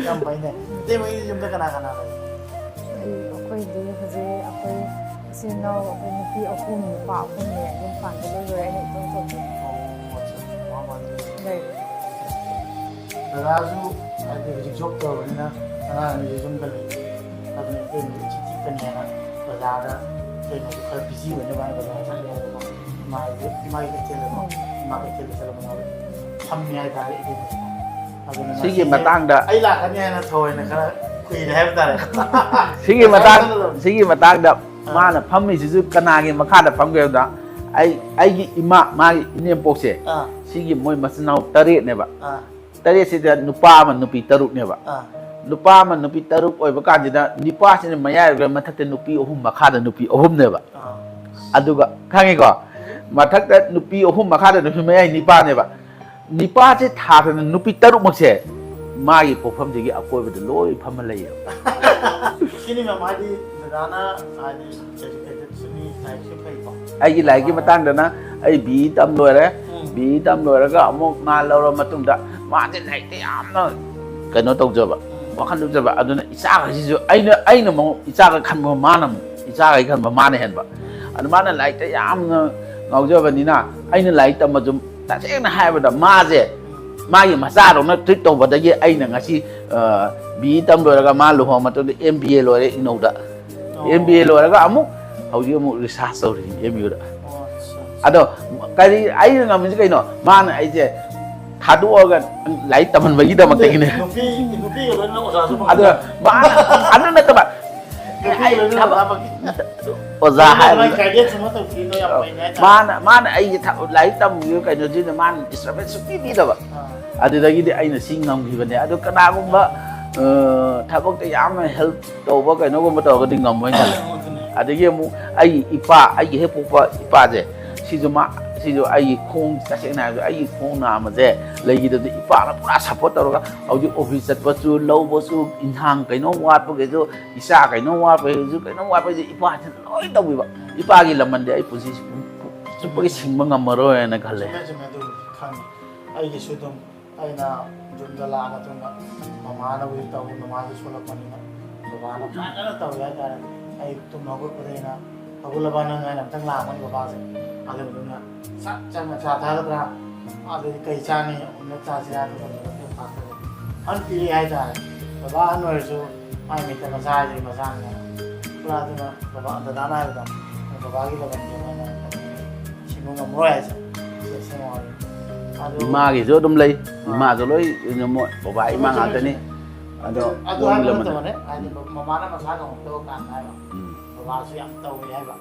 ꯌꯥꯝ ꯐꯩꯅꯦ꯫ ꯏꯇꯩꯃꯒꯤ ꯌꯨꯝꯗ ꯀꯅꯥ ꯀꯅꯥ ꯂꯩ? ꯑꯩ, ꯑꯩꯈꯣꯏꯗꯤ ꯍꯧꯖꯤꯛ ꯑꯩꯈꯣꯏ ꯏꯆꯤꯟ ꯏꯅꯥꯎ ꯑꯩꯈꯣꯏ ꯅꯨꯄꯤ ꯑꯍꯨꯝ, ꯅꯨꯄꯥ ꯑꯍꯨꯝꯅꯦ꯫ ꯌꯨꯝ ꯄꯥꯟꯕ ꯂꯣꯏ ꯂꯣꯏꯔꯦ꯫ ꯑꯩꯅ ꯏꯇꯣꯝ ꯏꯇꯣꯝꯕꯤ ꯑꯣ, ꯑꯠꯆꯥ꯫ ꯃꯃꯥ ꯂꯩꯔꯦ꯫ ꯗꯗꯥꯁꯨ ꯍꯥꯏꯗꯤ ꯍꯧꯖꯤꯛ ꯖꯣꯕ ꯇꯧꯔꯕꯅꯤꯅ ꯑꯉꯥꯡ ꯑꯅꯤꯁꯨ ꯌꯨꯝꯗ ꯂꯩ꯫ ꯑꯗꯨꯅ ꯏꯇꯩꯃꯗꯤ ꯏꯆꯤꯛ ꯆꯤꯛꯄꯅꯦꯅ ꯕꯖꯥꯔꯗ ꯏꯇꯩꯃꯁꯨ ꯈꯔ ꯕꯤꯖꯤ ꯑꯣꯏꯅꯕ ꯍꯥꯏꯅ ꯕꯖꯥꯔ ꯆꯠꯂꯦꯕꯀꯣ꯫ ꯏꯃꯥꯒꯤ, ꯏꯃꯥꯒꯤ ꯀꯩꯊꯦꯜꯗꯀꯣ꯫ ꯏꯃꯥ ꯀꯩꯊꯦꯜꯗ ꯆꯠꯂꯒ ꯃꯥ ꯐꯝꯃꯤ ꯍꯥꯏꯇꯥꯔꯦ ꯏꯇꯩꯃꯁꯨ꯫ ꯑꯗꯨꯅ ꯁꯤꯒꯤ ꯉꯁꯤꯁꯦ ꯃꯇꯥꯡꯗ ꯑꯩ ꯂꯥꯛꯀꯅꯤ ꯍꯥꯏꯅ ꯊꯑꯣꯏꯅ ꯈꯔ ꯀꯨꯏꯔꯦ ꯍꯥꯏꯕ ꯇꯥꯔꯦ꯫ ꯁꯤꯒꯤ ꯉꯁꯥꯏ ꯃꯇꯥꯡ-, ꯃꯇꯝꯗ ꯁꯤꯒꯤ ꯃꯇꯥꯡꯗ ꯑꯥ꯫ ꯃꯥꯅ ꯐꯝꯃꯤꯁꯤꯁꯨ ꯀꯅꯥꯒꯤ ꯃꯈꯥꯗ ꯐꯝꯒꯦ ꯍꯥꯏꯕꯗ, ꯑꯩ ꯑꯩꯒꯤ ꯏꯃꯥ, ꯃꯥꯒꯤ ꯏꯅꯦꯝꯄꯣꯛꯁꯦ, ꯑꯥ ꯁꯤꯒꯤ ꯃꯣꯏ ꯃꯆꯤꯟ ꯃꯅꯥꯎ ꯇꯔꯦꯠꯅꯦꯕ. ꯑꯥ ꯇꯔꯦꯠꯁꯤꯗ ꯅꯨꯄꯥ ꯑꯃ, ꯅꯨꯄꯤ ꯇꯔꯨꯛꯅꯦꯕ. ꯑꯥ ꯅꯨꯄꯥ ꯑꯃ, ꯅꯨꯄꯤ ꯇꯔꯨꯛ ꯑꯣꯏꯕ ꯀꯥꯟꯁꯤꯗ, ꯅꯤꯄꯥꯁꯤꯅ ꯃꯌꯥꯏ ꯑꯣꯏꯔꯒ ꯃꯊꯛꯇ ꯅꯨꯄꯤ ꯑꯍꯨꯝ, ꯃꯈꯥꯗ ꯅꯨꯄꯤ ꯑꯍꯨꯝꯅꯦꯕ. ꯑꯥ ꯑꯗꯨꯒ, ꯈꯪꯉꯤꯀꯣ, ꯃꯊꯛꯇ ꯅꯨꯄꯤ ꯑꯍꯨꯝ, ꯃꯈꯥꯗ ꯅꯨꯄꯤ ꯃꯌꯥꯏ ꯅꯤꯄꯥꯅꯦꯕ. ꯅꯤꯄꯥꯁꯦ ꯊꯥꯗꯅ ꯅꯨꯄꯤ ꯇꯔꯨꯛꯃꯛꯁꯦ ꯃꯥꯒꯤ ꯄꯣꯛꯐꯝꯁꯤꯒꯤ ꯑꯀꯣꯏꯕꯗ ꯂꯣꯏ ꯐꯝꯃ ꯂꯩꯌꯦꯕ. ꯁꯤꯅꯤ ꯃꯦꯝ, ꯍꯥꯏꯗꯤ ꯗꯗꯥꯅ ꯍꯥꯏꯗꯤ educated ꯁꯨꯅꯤ, ꯂꯥꯏꯔꯤꯛꯁꯨ ꯐꯩꯀꯣ. ꯑꯩꯒꯤ ꯂꯥꯏꯔꯤꯛꯀꯤ ꯃꯇꯥꯡꯗꯅ, ꯑꯩ ꯕꯤ ꯏ ꯇꯝ ꯂꯣꯏꯔꯦ. ꯎꯝ. ꯕꯤ ꯏ ꯇꯝ ꯂꯣꯏꯔꯒ ꯑꯃꯨꯛ ꯃꯥ ꯂꯧꯔ ꯃꯇꯨꯡꯗ, ꯃꯥꯁꯦ ꯂꯥꯏꯔꯤꯛꯇ ꯌꯥꯝꯅ ꯀꯩꯅꯣ ꯇꯧꯖꯕ, ꯋꯥꯈꯜ ꯂꯨꯞꯆꯕ. ꯑꯗꯨꯅ ꯏꯆꯥꯈꯩꯁꯤꯁꯨ ꯑꯩꯅ, ꯑꯩꯅ ꯑꯃꯨꯛ ꯏꯆꯥꯒ ꯈꯟꯕ, ꯃꯥꯅ ꯑꯃꯨꯛ ꯏꯆꯥꯈꯩ ꯈꯟꯕ ꯃꯥꯅ ꯍꯦꯟꯕ. ꯑꯗꯨ ꯃꯥꯅ ꯂꯥꯏꯔꯤꯛꯇ ꯌꯥꯝꯅ ꯉꯥꯎꯖꯕꯅꯤꯅ, ꯑꯩꯅ ꯂꯥꯏꯔꯤꯛ ꯇꯝꯕꯁꯨ, ꯇꯁꯦꯡꯅ ꯍꯥꯏꯔꯕꯗ, ꯃꯥꯁꯦ ꯃꯥꯒꯤ ꯃꯆꯥꯗꯧꯅ treat ꯇꯧꯕꯗꯒꯤ ꯑꯩꯅ ꯉꯁꯤ ꯕꯤ ꯏ ꯇꯝ ꯂꯣꯏꯔꯒ, ꯃꯥ ꯂꯨꯍꯣꯡ ꯃꯇꯨꯡꯗ ꯑꯦꯝ ꯕꯤ ꯑꯦ ꯂꯣꯏꯔꯦ ꯏꯒꯅꯧꯗ. ꯑꯣ. ꯑꯦꯝ ꯕꯤ ꯑꯦ ꯂꯣꯏꯔꯒ ꯑꯃꯨꯛ, ꯍꯧꯖꯤꯛ ꯑꯃꯨꯛ research ꯇꯧꯔꯤ ꯑꯦꯝ ꯌꯨꯗ. ꯑꯣ, ꯑꯠꯆꯥ. ꯑꯗꯣ ꯀꯔꯤ ꯑꯩꯅ ꯉꯝꯃꯤꯁꯦ ꯀꯩꯅꯣ? ꯃꯥꯅ ꯑꯩꯁꯦ ꯊꯥꯗꯣꯛꯑꯒ ꯂꯥꯏꯔꯤꯛ ꯇꯝꯍꯟꯕꯒꯤꯗꯃꯛꯇꯒꯤꯅꯦ. ꯅꯨꯄꯤ, ꯅꯨꯄꯤꯒ ꯂꯣꯏꯅꯃꯛ ꯑꯣꯖꯥꯁꯨ ꯐꯪꯉꯦ. ꯑꯗꯨꯅ ꯃꯥꯅ, ꯑꯗꯨ ꯅꯠꯇꯕ, ꯅꯨꯄꯤꯒ ꯂꯣꯏꯅꯃꯛ ꯑꯣꯖꯥ ꯐꯪꯉꯦ. ꯑꯣꯖꯥ ꯅꯪ ꯍꯥꯏꯔ guidance ꯑꯃ ꯇꯧꯕꯤꯔꯤꯗꯣ ꯌꯥꯝ ꯐꯩꯅꯦ ꯍꯥꯏꯇꯥꯔꯦ. ꯃꯥꯅ, ꯃꯥꯅ ꯑꯩꯒꯤ ꯊ-, ꯂꯥꯏꯔꯤꯛ ꯇꯝꯕꯒꯤ ꯀꯩꯅꯣꯁꯤꯗ ꯃꯥꯅ disturbance ꯁꯨꯡꯄꯤ ꯄꯤꯗꯕ. ꯑꯥ. ꯑꯗꯨꯗꯒꯤꯗꯤ ꯑꯩꯅ ꯁꯤ ꯉꯝꯈꯤꯕꯅꯦ. ꯑꯗꯨ ꯀꯅꯥꯒꯨꯝꯕ, ꯑ, ꯊꯕꯛꯇ ꯌꯥꯝꯅ help ꯇꯧꯕ ꯀꯩꯅꯣꯒꯨꯝꯕ ꯇꯧꯔꯒꯗꯤ ꯉꯝꯃꯣꯏꯅ ꯈꯜꯂꯦ. ꯑꯗꯨꯅꯦ. ꯑꯗꯒꯤ ꯑꯃꯨꯛ ꯑꯩꯒꯤ ꯏꯄꯥ, ꯑꯩꯒꯤ ꯍꯦꯛ ꯄꯣꯛꯄ ꯏꯄꯥꯁꯦ, ꯁꯤꯁꯨ ꯃꯥ, ꯁꯤꯁꯨ ꯑꯩꯒꯤ ꯈꯣꯡ, ꯇꯁꯦꯡꯅ ꯍꯥꯏꯔꯕꯗ ꯑꯩꯒꯤ ꯈꯣꯡ ꯅꯥꯝꯃꯁꯦ ꯂꯩꯈꯤꯗꯕꯗ ꯏꯄꯥꯅ ꯄꯨꯔꯥ support ꯇꯧꯔꯒ ꯍꯧꯖꯤꯛ office ꯆꯠꯄꯁꯨ, ꯂꯧꯕꯁꯨ, ꯏꯟꯁꯥꯡ ꯀꯩꯅꯣꯝ ꯋꯥꯠꯄꯒꯤꯁꯨ, ꯏꯆꯥ ꯀꯩꯅꯣꯝ ꯋꯥꯠꯄꯒꯤꯁꯨ, ꯀꯩꯅꯣꯝ ꯋꯥꯠꯄꯒꯤꯁꯨ ꯏꯄꯥꯁꯤꯅ ꯂꯣꯏ ꯇꯧꯕꯤꯕ. ꯏꯄꯥꯒꯤ ꯂꯃꯟꯗꯤ ꯑꯩ ꯄꯨꯟꯁꯤ ꯆꯨꯞꯄꯒꯤ ꯁꯤꯡꯕ ꯉꯝꯃꯔꯣꯏꯅ ꯈꯜꯂꯦ. ꯆꯨꯝꯃꯦ, ꯆꯨꯝꯃꯦ, ꯑꯗꯨꯕꯨꯗꯤ ꯈꯪꯉꯤ. ꯑꯩꯒꯤꯁꯨ ꯑꯗꯨꯝ ꯑꯩꯅ ꯌꯨꯝꯗ ꯂꯥꯛꯑ ꯃꯇꯨꯡꯗ ꯃꯃꯥꯅꯕꯨꯗꯤ ꯇꯧꯏ, ꯃꯃꯥꯁꯨ ꯁꯣꯜꯂꯛꯄꯅꯤꯅ ꯕꯕꯥꯅ ꯐꯖꯅ ꯇꯧꯏ ꯍꯥꯏꯇꯥꯔꯦ. ꯑꯩ ꯇꯨꯝ ꯍꯧꯒꯠꯄꯗꯒꯤꯅ "ꯍꯧꯒꯠꯂꯕ ꯅꯪ?" ꯍꯥꯏꯅ ꯑꯝꯇꯪ ꯂꯥꯛꯑꯝꯃꯅꯤ ꯕꯕꯥꯁꯦ. ꯑꯗꯨ ꯃꯇꯨꯡꯗ ꯁꯠ ꯆꯪꯉ ꯆꯥ ꯊꯥꯒꯗ꯭ꯔꯥ, ꯑꯗꯨꯗꯤ ꯀꯩ ꯆꯥꯅꯤ, ꯑꯣꯝꯂꯦꯠ ꯆꯥꯁꯤꯔꯥ, ꯑꯗꯨꯒꯨꯝꯕꯗꯣ ꯑꯗꯨꯝ ꯄꯥꯛꯇꯕ ꯑꯍꯟ ꯄꯤꯔꯛꯑꯦ ꯍꯥꯏꯇꯥꯔꯦ. ꯕꯕꯥ ꯑꯍꯟ ꯑꯣꯏꯔꯁꯨ ꯃꯥꯏ ꯃꯤꯠꯇ ꯃꯆꯥ ꯍꯥꯏꯁꯦ ꯃꯆꯥꯅꯤꯅ. ꯄꯨꯔꯥ ꯑꯗꯨꯅ ꯕꯕꯥ, ꯗꯗꯥꯅ ꯍꯥꯏꯕꯗꯣ, ꯕꯕꯥꯒꯤ ꯂꯃꯟꯒꯤ ꯑꯣꯏꯅ ꯁꯤꯡꯕ ꯉꯝꯃꯔꯣꯏ ꯍꯥꯏꯁꯦ. ꯁꯤ ꯑꯁꯦꯡꯕ ꯋꯥꯔꯤꯅꯤ. ꯑꯗꯨ ꯏꯃꯥꯒꯤꯁꯨ ꯑꯗꯨꯝ ꯂꯩ, ꯑꯥ. ꯏꯃꯥꯁꯨ ꯂꯣꯏ, ꯃꯣꯏ ꯕꯕꯥ ꯏꯃꯥ ꯆꯨꯝꯃꯦ, ꯉꯥꯛꯇꯅꯤ. ꯆꯨꯝꯃꯦ. ꯑꯗꯣ ꯑꯗꯨ ꯃꯣꯏꯒꯤ ꯍꯥꯏꯕ ꯂꯃꯟ. ꯅꯠꯇꯕꯅꯦ, ꯍꯥꯏꯗꯤ ꯃꯃꯥꯅ ꯃꯁꯥ ꯉꯝꯃꯛꯇꯕ ꯀꯥꯟꯗ ꯍꯥꯏꯕ. ꯎꯝ. ꯕꯕꯥꯁꯨ ꯌꯥꯝ ꯇꯧꯋꯦ ꯍꯥꯏꯕ.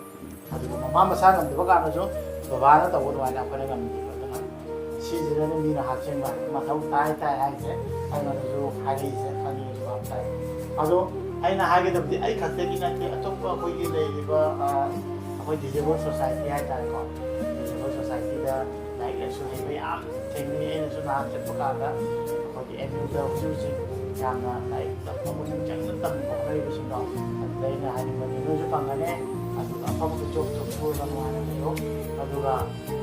ꯑꯗꯨꯒ ꯃꯃꯥ ꯃꯁꯥ ꯉꯝꯗꯕ ꯀꯥꯟꯗꯁꯨ ꯕꯕꯥꯅ ꯇꯧꯕ ꯑꯗꯨꯃꯥꯏꯅ ꯑꯩꯈꯣꯏꯅ ꯉꯝꯗꯦꯕ꯫ ꯑꯗꯨꯅ ꯁꯤꯁꯤꯗꯅꯦ ꯃꯤꯅ ꯍꯥꯞꯆꯤꯟꯕ ꯃꯊꯧ ꯇꯥꯏ ꯇꯥꯏ ꯍꯥꯏꯁꯦ꯫ ꯑꯩꯉꯣꯟꯗꯁꯨ ꯍꯥꯏꯔꯛꯏꯁꯦ, ꯈꯪꯉꯦꯁꯨ ꯚꯥꯞ ꯇꯥꯏ꯫ ꯑꯗꯣ ꯑꯩꯅ ꯍꯥꯏꯒꯗꯕꯗꯤ ꯑꯩ ꯈꯛꯇꯒꯤ ꯅꯠꯇꯦ, ꯑꯇꯣꯞꯄ ꯑꯩꯈꯣꯏꯒꯤ ꯂꯩꯔꯤꯕ, ꯑ, ꯑꯩꯈꯣꯏ disabled society ꯍꯥꯏꯇꯥꯔꯦꯀꯣ, disabled societyꯗ ꯂꯥꯏꯔꯤꯛ ꯂꯥꯏꯁꯨ ꯍꯩꯕ ꯌꯥꯝ ꯊꯦꯡꯅꯩ꯫ ꯑꯩꯅꯁꯨ ꯅꯍꯥꯟ ꯆꯠꯄ ꯀꯥꯟꯗ ꯑꯩꯈꯣꯏꯒꯤ ꯑꯦꯝ ꯌꯨꯗ ꯍꯧꯖꯤꯛ ꯍꯧꯖꯤꯛ ꯌꯥꯝꯅ ꯂꯥꯏꯔꯤꯛ ꯇꯝꯕ ꯄꯨꯛꯅꯤꯡ ꯆꯪꯅ ꯇꯝꯕ ꯍꯣꯠꯅꯔꯤꯕꯁꯤꯡꯗꯣ, ꯑꯗꯨꯗ ꯑꯩꯅ ꯍꯥꯏꯅꯤꯡꯕꯗꯤ ꯅꯣꯏꯁꯨ ꯐꯪꯒꯅꯤ, ꯑꯗꯨꯒ ꯑꯐꯕ ꯖꯣꯕ ꯖꯣꯕ ꯁꯨꯔꯒ ꯅꯨꯡꯉꯥꯏꯅ ꯂꯩꯌꯣ꯫ ꯑꯗꯨꯒ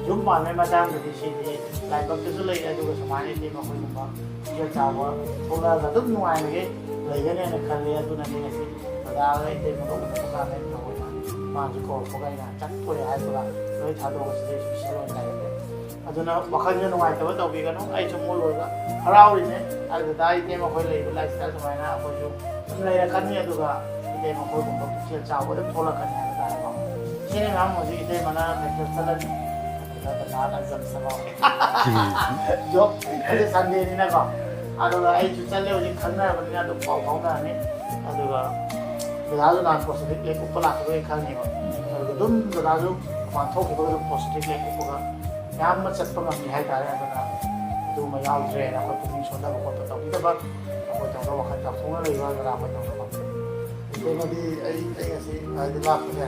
ꯌꯨꯝ ꯄꯥꯟꯕꯒꯤ ꯃꯇꯥꯡꯗꯗꯤ ꯁꯤꯗꯤ ꯂꯥꯏꯕꯛꯇꯁꯨ ꯂꯩ, ꯑꯗꯨꯒ ꯁꯨꯃꯥꯏꯅ ꯏꯇꯩꯃ ꯑꯩꯈꯣꯏꯒꯨꯝꯕ ꯄꯨꯛꯆꯦꯜ ꯆꯥꯎꯕ ꯊꯣꯛꯂꯛꯑꯒ ꯑꯗꯨꯝ ꯅꯨꯡꯉꯥꯏꯅ ꯂꯩꯒꯅꯦꯅ ꯈꯜꯂꯤ꯫ ꯑꯗꯨꯅꯅꯤ ꯉꯁꯤ ꯗꯗꯥꯒ ꯏꯇꯩꯃꯒ ꯎꯅꯕ ꯀꯥꯟꯗ ꯑꯩꯅ ꯊꯑꯣꯏꯅ ꯃꯥꯁꯨ ꯀꯧꯔꯛꯄꯒ ꯑꯩꯅ ꯆꯠꯊꯣꯛꯑꯦ ꯍꯥꯏꯕꯒ ꯂꯣꯏ ꯊꯥꯗꯣꯛꯑꯒ ꯁꯤꯗꯩ ꯏꯁꯄꯤꯁꯦꯜ ꯑꯣꯏꯅ ꯂꯩꯔꯒꯦ꯫ ꯑꯗꯨꯅ ꯋꯥꯈꯜꯁꯦ ꯅꯨꯡꯉꯥꯏꯇꯕ ꯇꯧꯕꯤꯒꯅꯨ꯫ ꯑꯩꯁꯨ ꯃꯣꯏ ꯑꯣꯏꯕ ꯍꯔꯥꯎꯔꯤꯅꯦ꯫ ꯑꯗꯨꯗ ꯏꯇꯩꯃ ꯑꯩꯈꯣꯏ ꯂꯩꯕ ꯂꯥꯏꯐ ꯏꯁꯇꯥꯏꯜ ꯁꯨꯃꯥꯏꯅ ꯑꯩꯈꯣꯏꯁꯨ ꯑꯗꯨꯝ ꯂꯩꯔꯛꯀꯅꯤ꯫ ꯑꯗꯨꯒ ꯏꯇꯩꯃ ꯑꯩꯈꯣꯏꯒꯨꯝꯕ ꯄꯨꯛꯆꯦꯜ ꯆꯥꯎꯕ ꯑꯗꯨꯝ ꯊꯣꯛꯂꯛꯀꯅꯤ ꯍꯥꯏꯕ ꯇꯥꯔꯦꯀꯣ꯫ ꯁꯤꯅꯦ ꯃꯌꯥꯝ ꯍꯧꯖꯤꯛ ꯏꯇꯩꯃꯅ ꯃꯦꯀꯞ ꯆꯠꯂꯅꯤ꯫ ꯑꯗꯨꯒ ꯗꯗꯥꯅ ꯖꯝ ꯁꯕꯥ ꯖꯣꯕ ꯉꯁꯤ ꯁꯟꯗꯦꯅꯤꯅꯀꯣ꯫ ꯑꯗꯨꯒ ꯑꯩꯁꯨ ꯆꯠꯂꯦ, ꯍꯧꯖꯤꯛ ꯈꯪꯅꯔꯕꯅꯤꯅ ꯑꯗꯨꯝ ꯄꯥꯎ ꯐꯥꯎꯅꯔꯅꯤ꯫ ꯑꯗꯨꯒ ꯗꯗꯥꯁꯨ ꯅꯍꯥꯟ ꯄꯣꯁꯇꯤꯡ ꯂꯦꯞ ꯎꯞꯄ ꯂꯥꯛꯄꯗꯣ ꯑꯩ ꯈꯪꯉꯦꯕ꯫ ꯑꯗꯨꯒ ꯑꯗꯨꯝ ꯗꯗꯥꯁꯨ ꯃꯄꯥꯟ ꯊꯣꯛꯈꯤꯕꯒ ꯑꯗꯨꯝ ꯄꯣꯁꯇꯤꯡ ꯂꯦꯞ ꯎꯞꯄꯒ ꯃꯌꯥꯝ ꯑꯃ ꯆꯠꯄ ꯉꯝꯃꯤ ꯍꯥꯏꯇꯥꯔꯦ꯫ ꯑꯗꯨꯅ ꯑꯗꯨꯒꯨꯝꯕ ꯌꯥꯎꯗ꯭ꯔꯦꯅ ꯑꯩꯈꯣꯏ ꯄꯨꯛꯅꯤꯡ ꯁꯣꯟꯊꯕ ꯈꯣꯠꯄ ꯇꯧꯕꯤꯗꯕ, ꯑꯩꯈꯣꯏ ꯇꯧꯅ ꯋꯥꯈꯜ ꯆꯥꯎꯊꯣꯛꯅ ꯂꯩꯕ ꯗꯗꯥ ꯑꯩꯈꯣꯏ ꯇꯧꯅꯕ꯫ ꯏꯇꯩꯃꯗꯤ ꯑꯩ, ꯑꯩ ꯉꯁꯤ ꯍꯥꯏꯗꯤ ꯂꯥꯛꯄꯁꯦ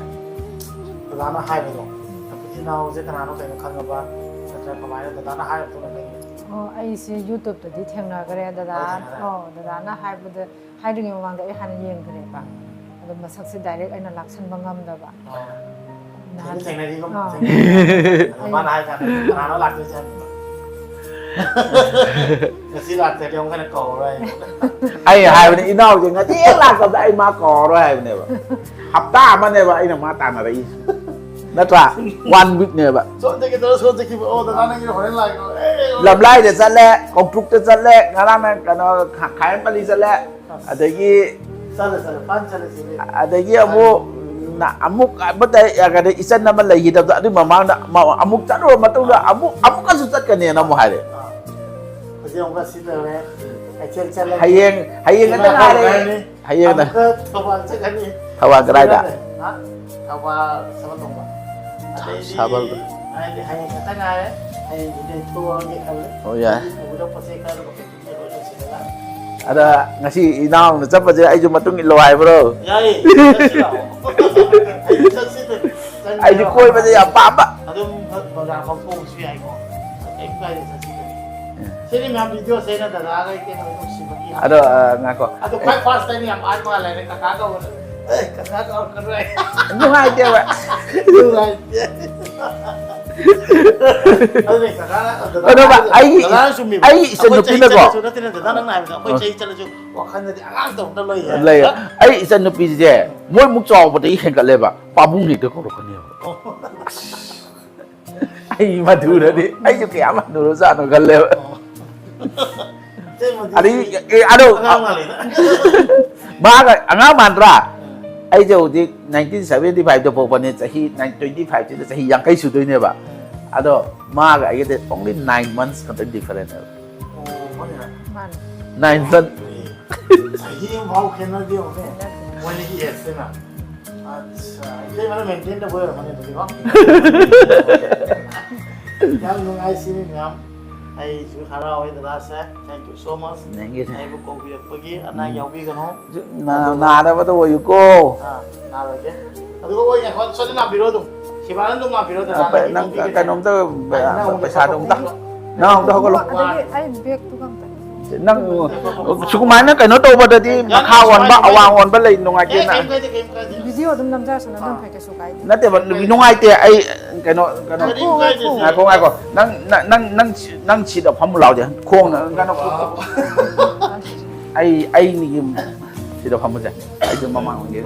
ꯗꯗꯥꯅ ꯍꯥꯏꯕꯗꯣ, ꯅꯨꯄꯤ ꯏꯅꯥꯎꯁꯦ ꯀꯅꯥꯅꯣ ꯀꯩꯅꯣ ꯈꯪꯉꯕ, ꯅꯠꯇ꯭ꯔꯒ ꯀꯃꯥꯏꯅ ꯗꯗꯥꯅ ꯍꯥꯏꯔꯛꯄꯅꯣ ꯈꯪꯉꯦ꯫ ꯑꯣ, ꯑꯩꯁꯦ YouTubeꯇꯗꯤ ꯊꯦꯡꯅꯈ꯭ꯔꯦ ꯗꯗꯥ꯫ ꯑꯣ, ꯊꯦꯡꯅꯈ꯭ꯔꯦ꯫ ꯑꯣ, ꯗꯗꯥꯅ ꯍꯥꯏꯕꯗ, ꯍꯥꯏꯗ꯭ꯔꯤꯉꯩ ꯃꯃꯥꯡꯗ ꯑꯩ ꯍꯥꯟꯅ ꯌꯦꯡꯈ꯭ꯔꯦꯕ꯫ ꯑꯗꯣ ꯃꯁꯛꯁꯦ ꯗꯥꯏꯔꯦꯛ ꯑꯩꯅ ꯂꯥꯛꯁꯟꯕ ꯉꯝꯗꯕ꯫ ꯑꯣ꯫ ꯅꯍꯥꯟ ꯊꯦꯡꯗꯤ ꯊꯦꯡꯅꯈꯤꯒꯨꯝ, ꯑꯥ꯫ ꯊꯦꯡꯅꯈꯤꯒꯨꯝ꯫ ꯃꯥꯅ ꯍꯥꯏ ꯀꯥꯟꯗ ꯀꯅꯥꯅꯣ ꯂꯥꯛꯇꯣꯏꯁꯦ ꯍꯥꯏꯕꯗꯣ꯫ ꯉꯁꯤ ꯂꯥꯛꯇ꯭ꯔꯗꯤ ꯑꯃꯨꯛ ꯍꯟꯅ ꯀꯧꯔꯔꯣꯏ ꯍꯥꯏꯕ꯫ ꯑꯩ ꯍꯥꯏꯕꯅꯦ, ꯏꯅꯥꯎꯁꯦ ꯉꯁꯤ ꯍꯦꯛ ꯂꯥꯛꯄꯗ ꯑꯩ ꯃꯥ ꯀꯧꯔꯔꯣꯏ ꯍꯥꯏꯕꯅꯦꯕ꯫ ꯍꯞꯇꯥ ꯑꯃꯅꯦꯕ ꯑꯩꯅ ꯃꯥ ꯇꯥꯟꯅꯔꯛꯏꯁꯦ꯫ ꯅꯠꯇ꯭ꯔꯥ? One weekꯅꯦꯕ꯫ ꯁꯣꯝꯗꯒꯤ ꯇꯧꯔ ꯁꯣꯝ ꯆꯠꯈꯤꯕ꯫ ꯑꯣ, ꯗꯗꯥ ꯅꯪꯒꯤ ꯍꯣꯔꯦꯟ ꯂꯥꯛꯑꯦ꯫ ꯑꯦ, ꯑꯣ꯫ ꯂꯝꯂꯥꯏꯗ ꯆꯠꯂꯦ, ꯀꯧꯇ꯭ꯔꯨꯛꯇ ꯆꯠꯂꯦ, ꯉꯔꯥꯡꯅ ꯀꯩꯅꯣ, ꯈꯥ-, ꯈꯥꯏꯔꯝꯄꯜꯂꯤ ꯆꯠꯂꯦ꯫ ꯑꯁ꯫ ꯑꯗꯒꯤ ꯆꯠꯂꯦ, ꯆꯠꯂꯦ, ꯐꯖꯅ ꯆꯠꯂꯦ, ꯁꯤꯗꯤ꯫ ꯑꯗꯒꯤ ꯑꯃꯨꯛ ꯅ-, ꯑꯃꯨꯛ ꯑꯃꯠꯇ ꯌꯥꯒꯗꯦ, ꯏꯆꯟ ꯑꯃ ꯂꯩꯈꯤꯗꯕꯗꯣ, ꯑꯗꯨꯒꯤ ꯃꯃꯥꯡꯗ ꯑꯃ-, ꯑꯃꯨꯛ ꯆꯠꯂꯨꯔ ꯃꯇꯨꯡꯗ ꯑꯥ꯫ ꯑꯃꯨꯛ, ꯑꯃꯨꯛꯀꯁꯨ ꯆꯠꯀꯅꯦꯅ ꯑꯃꯨꯛ ꯍꯥꯏꯔꯦ꯫ ꯑꯥ꯫ ꯍꯧꯖꯤꯛ ꯑꯃꯨꯛꯀ ꯁꯤ ꯇꯧꯔꯦ, ꯀꯩꯊꯦꯜ ꯆꯠꯂꯅꯤ꯫ ꯍꯌꯦꯡ, ꯍꯌꯦꯡ ꯁꯤꯃꯥ ꯈꯛꯇ ꯉꯥꯏꯔꯦ꯫ ꯍꯧꯈ꯭ꯔꯅꯤ꯫ ꯍꯌꯦꯡꯅ꯫ ꯑꯃꯨꯛꯀ ꯊꯧꯕꯥꯜ ꯆꯠꯀꯅꯤ꯫ ꯊꯧꯕꯥꯜ ꯀꯗꯥꯏꯗ? ꯁꯤꯃꯅꯦ꯫ ꯍꯥ? ꯊꯧꯕꯥꯜ ꯁꯥꯕꯜ ꯇꯣꯡꯕ꯫ ꯑꯗꯩꯗꯤ ꯁꯥꯕꯜꯗ꯫ ꯍꯥꯏꯗꯤ ꯍꯌꯦꯡ ꯈꯛꯇ ꯉꯥꯏꯔꯦ꯫ ꯍꯌꯦꯡꯗꯨꯗꯤ ꯊꯣꯛꯑꯒꯦ ꯈꯜꯂꯦ꯫ ꯑꯣ, ꯌꯥꯏ꯫ ꯄꯨꯒꯗꯕ ꯄꯣꯠ ꯆꯩ ꯈꯔ ꯂꯣꯏ ꯂꯣꯏꯁꯤꯜꯂꯒ꯫ ꯑꯗ ꯉꯁꯤ ꯏꯅꯥꯎꯅ ꯆꯠꯄꯁꯦ ꯑꯩꯁꯨ ꯃꯇꯨꯡ ꯏꯜꯂꯣ ꯍꯥꯏꯕ꯭ꯔꯣ? ꯌꯥꯏꯌꯦ, ꯆꯠꯁꯤ ꯂꯥꯛꯑꯣ꯫ ꯑꯩꯁꯨ ꯆꯠꯁꯤꯗ ꯆꯪꯉꯦ꯫ ꯑꯩꯁꯨ ꯀꯣꯏꯕꯁꯦ ꯌꯥꯝ ꯄꯥꯝꯕ꯫ ꯑꯗꯨꯝ ꯕꯖꯥꯔ ꯐꯥꯎ ꯊꯣꯛꯎꯁꯨ ꯌꯥꯏꯀꯣ꯫ ꯀꯩꯝ ꯀꯥꯏꯗꯦ, ꯆꯠꯁꯤ ꯀꯩꯅꯣ꯫ ꯎꯝ꯫ ꯁꯤꯗꯤ ꯃꯌꯥꯝ ꯚꯤꯗꯤꯑꯣꯁꯦ ꯑꯩꯅ ꯗꯗꯥꯒ ꯏꯇꯩꯃꯒ ꯅꯨꯡꯁꯤꯕꯒꯤ ꯑꯗꯣ, ꯑ, ꯉꯥꯏꯈꯣ꯫ ꯑꯗꯣ ꯈ꯭ꯋꯥꯏ ꯐꯥꯔꯁꯇ ꯑꯩꯅ ꯌꯥꯝ ꯑꯍꯥꯟꯕ ꯂꯩꯔꯦ, ꯀꯀꯥ ꯀꯧꯕꯗ꯫ ꯑꯦ, ꯀꯀꯥ ꯀꯧꯔꯛꯀꯅꯨ ꯑꯩ꯫ ꯅꯨꯡꯉꯥꯏꯇꯦꯕ꯫ ꯅꯨꯡꯉꯥꯏꯇꯦ꯫ ꯑꯗꯨꯅꯦ, ꯀꯀꯥꯅ, ꯑꯗꯣ ꯚꯥꯏ, ꯗꯗꯥꯅ, ꯑꯩꯒꯤ, ꯗꯗꯥꯅ ꯆꯨꯝꯃꯤꯕ꯫ ꯑꯩꯒꯤ ꯑꯩꯈꯣꯏ ꯆꯍꯤ ꯏꯆꯟꯅꯨꯄꯤꯅꯀꯣ꯫ ꯆꯠꯂꯁꯨ ꯅꯠꯇꯦ, ꯅꯠꯇꯦ, ꯗꯗꯥ ꯅꯪꯅ ꯍꯥꯏꯕꯗꯣ, ꯑꯩꯈꯣꯏ ꯑ꯫ ꯆꯍꯤ ꯆꯠꯂꯁꯨ ꯋꯥꯈꯜꯗꯗꯤ ꯑꯉꯥꯡꯇꯧꯅ ꯂꯩ ꯍꯥꯏꯕ꯫ ꯂꯩ꯫ ꯑꯩ ꯏꯆꯟꯅꯨꯄꯤꯁꯦ ꯃꯣꯏꯃꯨꯛ ꯆꯥꯎꯕꯗꯒꯤ ꯍꯦꯟꯒꯠꯂꯦꯕ꯫ ꯄꯥꯕꯨꯡ ꯍꯦꯛꯇ ꯀꯧꯔꯛꯀꯅꯦꯕ꯫ ꯑꯣ꯫ ꯑꯩ ꯃꯗꯨꯗꯗꯤ ꯑꯩꯁꯨ ꯀꯌꯥꯝ ꯍꯟꯅꯨꯔꯖꯥꯠꯅꯣ ꯈꯜꯂꯦꯕ꯫ ꯑꯣ꯫ ꯑꯗꯒꯤ, ꯑꯦ, ꯑꯗꯣ, ꯑꯉꯥꯡ ꯃꯥꯜꯂꯤꯗ꯫ ꯃꯥꯒ ꯑꯉꯥꯡ ꯃꯥꯟꯗ꯭ꯔꯥ? ꯎꯝ꯫ ꯑꯩꯁꯦ ꯍꯧꯖꯤꯛ nineteen seventy five ꯗ ꯄꯣꯛꯄꯅꯦ, ꯆꯍꯤ nine-, twenty five ꯁꯤꯗ ꯆꯍꯤ ꯌꯥꯡꯈꯩ ꯁꯨꯗꯣꯏꯅꯦꯕ꯫ ꯎꯝ꯫ ꯑꯗꯣ ꯃꯥꯒ ꯑꯩꯒꯗꯤ only nine months ꯈꯛꯇ different ꯍꯥꯏꯕ꯫ ꯑꯣ, ꯃꯥꯅꯦ꯫ ꯃꯥꯅꯦ꯫ Nine months꯫ ꯆꯍꯤ ꯑꯃ ꯐꯥꯎ ꯈꯦꯠꯅꯗꯦ ꯌꯦꯡꯉꯨꯅꯦ꯫ ꯈꯦꯠꯅꯗꯦ꯫ ꯃꯣꯏꯅꯤꯒꯤ age ꯁꯤꯅ꯫ ꯑꯠꯆꯥ, ꯏꯇꯩꯃꯅ maintain ꯇꯧꯕ ꯑꯣꯏꯔꯝꯃꯅꯤ ꯑꯗꯨꯗꯤꯀꯣ꯫ ꯌꯥꯝ ꯅꯨꯡꯉꯥꯏ ꯁꯤꯅꯤ ꯃꯌꯥꯝ꯫ ꯑꯩꯁꯨ ꯍꯔꯥꯎꯋꯦ ꯗꯗꯥꯁꯦ꯫ Thank you so much꯫ Thank you, thank you꯫ ꯑꯩꯕꯨ ꯀꯧꯕꯤꯔꯛꯄꯒꯤ ꯑꯅꯥ ꯎꯝ꯫ ꯌꯥꯎꯕꯤꯒꯅꯨ꯫ ꯅꯥ-, ꯑꯗꯨꯒ ꯅꯥꯗꯕꯗ ꯑꯣꯏꯌꯨꯀꯣ꯫ ꯑꯥ, ꯅꯥꯔꯣꯏꯒꯦ꯫ ꯑꯗꯨꯒ ꯍꯣꯏ, ꯉꯥꯏꯈꯣ, ꯁꯣꯝꯗ ꯂꯥꯛꯄꯤꯔꯣ ꯑꯗꯨꯝ꯫ ꯁꯤꯕꯥꯅ ꯑꯗꯨꯝ ꯂꯥꯛꯄꯤꯔꯣ, ꯑ, ꯗꯗꯥꯅ ꯄ-, ꯅꯪ ꯀꯧꯕꯤꯒꯅꯤ꯫ ꯀꯩꯅꯣꯝꯇ, ꯑꯩ ꯅꯪ ꯑꯃꯨꯛ ꯄꯩꯁꯥꯗꯣ ꯑꯝꯇ꯫ ꯂꯧꯊꯣꯛꯄꯤꯔꯣ꯫ ꯅꯪ ꯑꯝꯇ ꯍꯧꯒꯠꯂꯣ꯫ ꯑꯗꯒꯤ ꯑꯩ ꯕꯦꯒꯇꯨꯒ ꯑꯝꯇ꯫ ꯅꯪ ꯁꯨꯃꯥꯏꯅ ꯀꯩꯅꯣ ꯇꯧꯕꯗꯗꯤ ꯌꯥꯅꯤ, ꯃꯈꯥ ꯑꯣꯟꯕ, ꯁꯨꯃꯥꯏꯅ ꯑꯋꯥꯡ ꯑꯣꯟꯕ ꯂꯩ, ꯑꯦ, ꯅꯨꯡꯉꯥꯏꯇꯦꯅ꯫ ꯀꯩꯝ ꯀꯥꯏꯗꯦ, ꯀꯩꯝ ꯀꯥꯏꯗꯦ꯫ ꯚꯤꯗꯤꯑꯣ ꯑꯗꯨꯝ ꯅꯝꯖꯔꯁꯅꯨ, ꯑꯗꯨꯝ ꯑꯥ꯫ ꯐꯩ, ꯀꯩꯁꯨ ꯀꯥꯏꯗꯦ꯫ ꯅꯠꯇꯦꯕ, ꯅꯨꯡꯉꯥꯏꯇꯦ꯫ ꯑꯩ ꯀꯩꯅꯣ, ꯀꯩꯅꯣ꯫ ꯀꯔꯤꯝ ꯀꯥꯏꯗꯦ꯫ ꯉꯥꯏꯈꯣ, ꯉꯥꯏꯈꯣ꯫ ꯅꯪ, ꯅꯪ, ꯅꯪ, ꯅꯪ, ꯅꯪ ꯁꯤꯗ ꯐꯝꯃꯨ ꯂꯥꯎꯁꯦ꯫ ꯈꯣꯡꯅ ꯀꯩꯅꯣ꯫ ꯑꯩ, ꯑꯩꯒꯤ ꯁꯤꯗ ꯐꯝꯃꯨꯁꯦ꯫ ꯑꯩꯁꯨ ꯃꯃꯥꯡ ꯑꯣꯏꯒꯦ꯫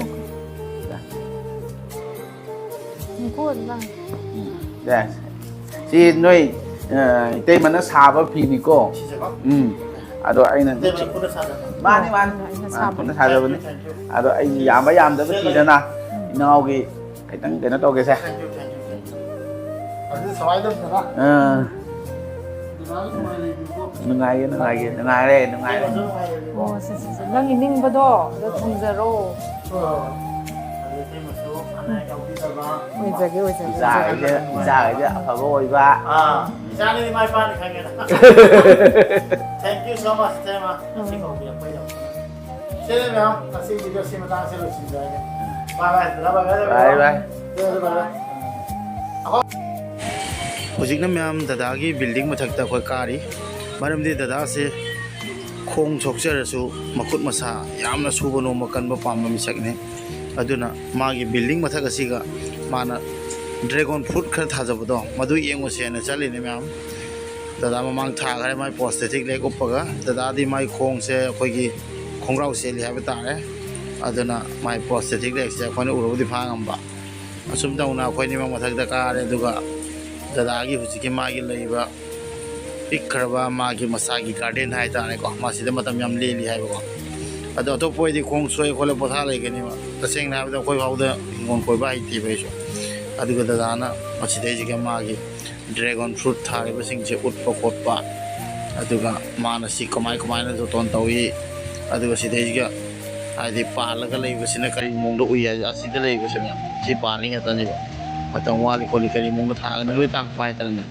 ꯉꯥꯏꯈꯣ, ꯅꯪ꯫ ꯎꯝ, ꯌꯥꯏ꯫ ꯁꯤ ꯅꯣꯏ, ꯑ, ꯏꯇꯩꯃꯅ ꯁꯥꯕ ꯐꯤꯅꯤꯀꯣ꯫ ꯁꯤꯁꯦꯀꯣ? ꯎꯝ꯫ ꯑꯗꯣ ꯑꯩꯅ ꯏꯇꯩꯃꯅ ꯈꯨꯠꯅ ꯁꯥꯖꯕ꯫ ꯃꯥꯅꯤ, ꯃꯥꯅꯤ꯫ ꯑꯩꯅ ꯑ, ꯁꯥꯕꯅꯤ꯫ ꯈꯨꯠꯅ ꯁꯥꯖꯕꯅꯤ꯫ Thank you, thank you꯫ ꯑꯗꯣ ꯑꯩ ꯌꯥꯝꯕ ꯌꯥꯝꯗꯕ ꯊꯤꯗꯅ ꯎꯝ꯫ ꯏꯅꯥꯎꯒꯤ ꯈꯤꯇꯪ ꯀꯩꯅꯣ ꯇꯧꯒꯦꯁꯦ꯫ Thank you, thank you, thank you꯫ ꯑꯗꯨꯗꯤ ꯁꯋꯥꯏꯗ ꯑꯝꯇ ꯂꯥꯛ꯫ ꯑꯥ꯫ ꯅꯨꯡꯉꯥꯏꯒꯦ, ꯅꯨꯡꯉꯥꯏꯒꯦ, ꯅꯨꯡꯉꯥꯏꯔꯦ, ꯅꯨꯡꯉꯥꯏꯔꯦ꯫ ꯑꯣ, ꯁꯦ, ꯁꯦ, ꯁꯦ꯫ ꯅꯪꯒꯤ ꯅꯤꯡꯕꯗꯣ ꯑꯗꯣ ꯊꯨꯡꯖꯔꯣ꯫ ꯑꯗꯨꯗꯤ ꯃꯆꯨ ꯌꯥꯎꯕꯤꯗꯕ꯫ ꯑꯣꯏꯖꯒꯦ, ꯑꯣꯏꯖꯒꯦ꯫ ꯏꯆꯥꯈꯩꯗ ꯏꯆꯥꯈꯩꯗ ꯑꯐꯕ ꯑꯣꯏꯕ꯫ ꯑꯥ, ꯏꯆꯥꯅꯗꯤ ꯃꯥꯏ ꯄꯥꯛꯅꯤ ꯈꯪꯉꯦꯗ꯫ Thank you so much, ꯏꯇꯩꯃ꯫ ꯉꯁꯤ ꯀꯧꯕꯤꯔꯛꯄꯩꯗꯃꯛꯇ꯫ ꯁꯤꯅꯦ ꯃꯌꯥꯝ, ꯉꯁꯤ video ꯁꯤ ꯃꯇꯥꯡꯁꯤ ꯂꯣꯏꯁꯤꯟꯖꯔꯒꯦ꯫ Bye bye, bye bye, bye bye. Bye bye. ꯍꯧꯖꯤꯛꯅ ꯃꯌꯥꯝ ꯗꯗꯥꯒꯤ building ꯃꯊꯛꯇ ꯑꯩꯈꯣꯏ ꯀꯥꯔꯤ꯫ ꯃꯔꯝꯗꯤ ꯗꯗꯥꯁꯦ ꯈꯣꯡ ꯁꯣꯛꯆꯔꯁꯨ ꯃꯈꯨꯠ ꯃꯁꯥ ꯌꯥꯝꯅ ꯁꯨꯕ ꯅꯣꯝꯕ ꯀꯟꯕ ꯄꯥꯝꯕ ꯃꯤꯁꯛꯅꯤ꯫ ꯑꯗꯨꯅ ꯃꯥꯒꯤ building ꯃꯊꯛ ꯑꯁꯤꯒ ꯃꯥꯅ dragon fruit ꯈꯔ ꯊꯥꯖꯕꯗꯣ, ꯃꯗꯨ ꯌꯦꯡꯉꯨꯁꯦꯅ ꯆꯠꯂꯤꯅꯦ ꯃꯌꯥꯝ꯫ ꯗꯗꯥ ꯃꯃꯥꯡ ꯊꯥꯈꯔꯦ ꯃꯥꯏ prosthetic leg ꯎꯞꯄꯒ꯫ ꯗꯗꯥꯗꯤ ꯃꯥꯏ ꯈꯣꯡꯁꯦ ꯑꯩꯈꯣꯏꯒꯤ ꯈꯣꯡꯒ꯭ꯔꯥꯎ ꯆꯦꯜꯂꯤ ꯍꯥꯏꯕ ꯇꯥꯔꯦ꯫ ꯑꯗꯨꯅ ꯃꯥꯏ prosthetic legꯁꯦ ꯑꯩꯈꯣꯏꯅ ꯎꯔꯕꯨꯗꯤ ꯐꯥ ꯉꯝꯕ꯫ ꯑꯁꯨꯝ ꯇꯧꯅ ꯑꯩꯈꯣꯏ ꯑꯅꯤꯃꯛ ꯃꯊꯛꯇ ꯀꯥꯔꯦ, ꯑꯗꯨꯒ ꯗꯗꯥꯒꯤ ꯍꯧꯖꯤꯛꯀꯤ ꯃꯥꯒꯤ ꯂꯩꯔꯤꯕ ꯄꯤꯛꯈ꯭ꯔꯕ ꯃꯥꯒꯤ ꯃꯁꯥꯒꯤ garden ꯍꯥꯏꯇꯥꯔꯦꯀꯣ, ꯃꯁꯤꯗ ꯃꯇꯝ ꯌꯥꯝ ꯂꯦꯜꯂꯤ ꯍꯥꯏꯕꯀꯣ꯫ ꯑꯗꯣ ꯑꯇꯣꯞꯄ ꯑꯣꯏꯗꯤ ꯈꯣꯡ ꯁꯣꯛꯑꯦ ꯈꯣꯠꯂꯦ ꯄꯣꯊꯥ ꯂꯩꯒꯅꯤꯕ꯫ ꯇꯁꯦꯡꯅ ꯍꯥꯏꯕꯗ ꯑꯩꯈꯣꯏ ꯐꯥꯎꯗ ꯍꯤꯡꯒꯣꯜ ꯀꯣꯏꯕ ꯍꯩꯇꯦꯕ ꯑꯩꯁꯨ꯫ ꯑꯗꯨꯒ ꯗꯗꯥꯅ ꯃꯁꯤꯗꯩꯁꯤꯒ ꯃꯥꯒꯤ dragon fruit ꯊꯥꯔꯤꯕꯁꯤꯡꯁꯦ ꯎꯠꯄ ꯈꯣꯠꯄ, ꯑꯗꯨꯒ ꯃꯥꯅ ꯁꯤ ꯀꯃꯥꯏ ꯀꯃꯥꯏꯅ ꯖꯣꯇꯣꯟ ꯇꯧꯏ, ꯑꯗꯨꯒ ꯁꯤꯗꯩꯁꯤꯒ ꯍꯥꯏꯗꯤ ꯄꯥꯜꯂꯒ ꯂꯩꯕꯁꯤꯅ ꯀꯔꯤ ꯃꯑꯣꯡꯗ ꯎꯏ ꯍꯥꯏ, ꯑꯁꯤꯗ ꯂꯩꯕꯁꯦ ꯃꯌꯥꯝ ꯁꯤ ꯄꯥꯜꯂꯤ ꯉꯥꯛꯇꯅꯦꯕ꯫ ꯃꯇꯝ ꯋꯥꯠꯂꯤ ꯈꯣꯠꯂꯤ ꯀꯔꯤ ꯃꯑꯣꯡꯗ ꯊꯥꯒꯅꯤ ꯂꯣꯏ ꯇꯥꯛꯄ ꯍꯥꯏꯇꯥꯔꯦꯅꯦ꯫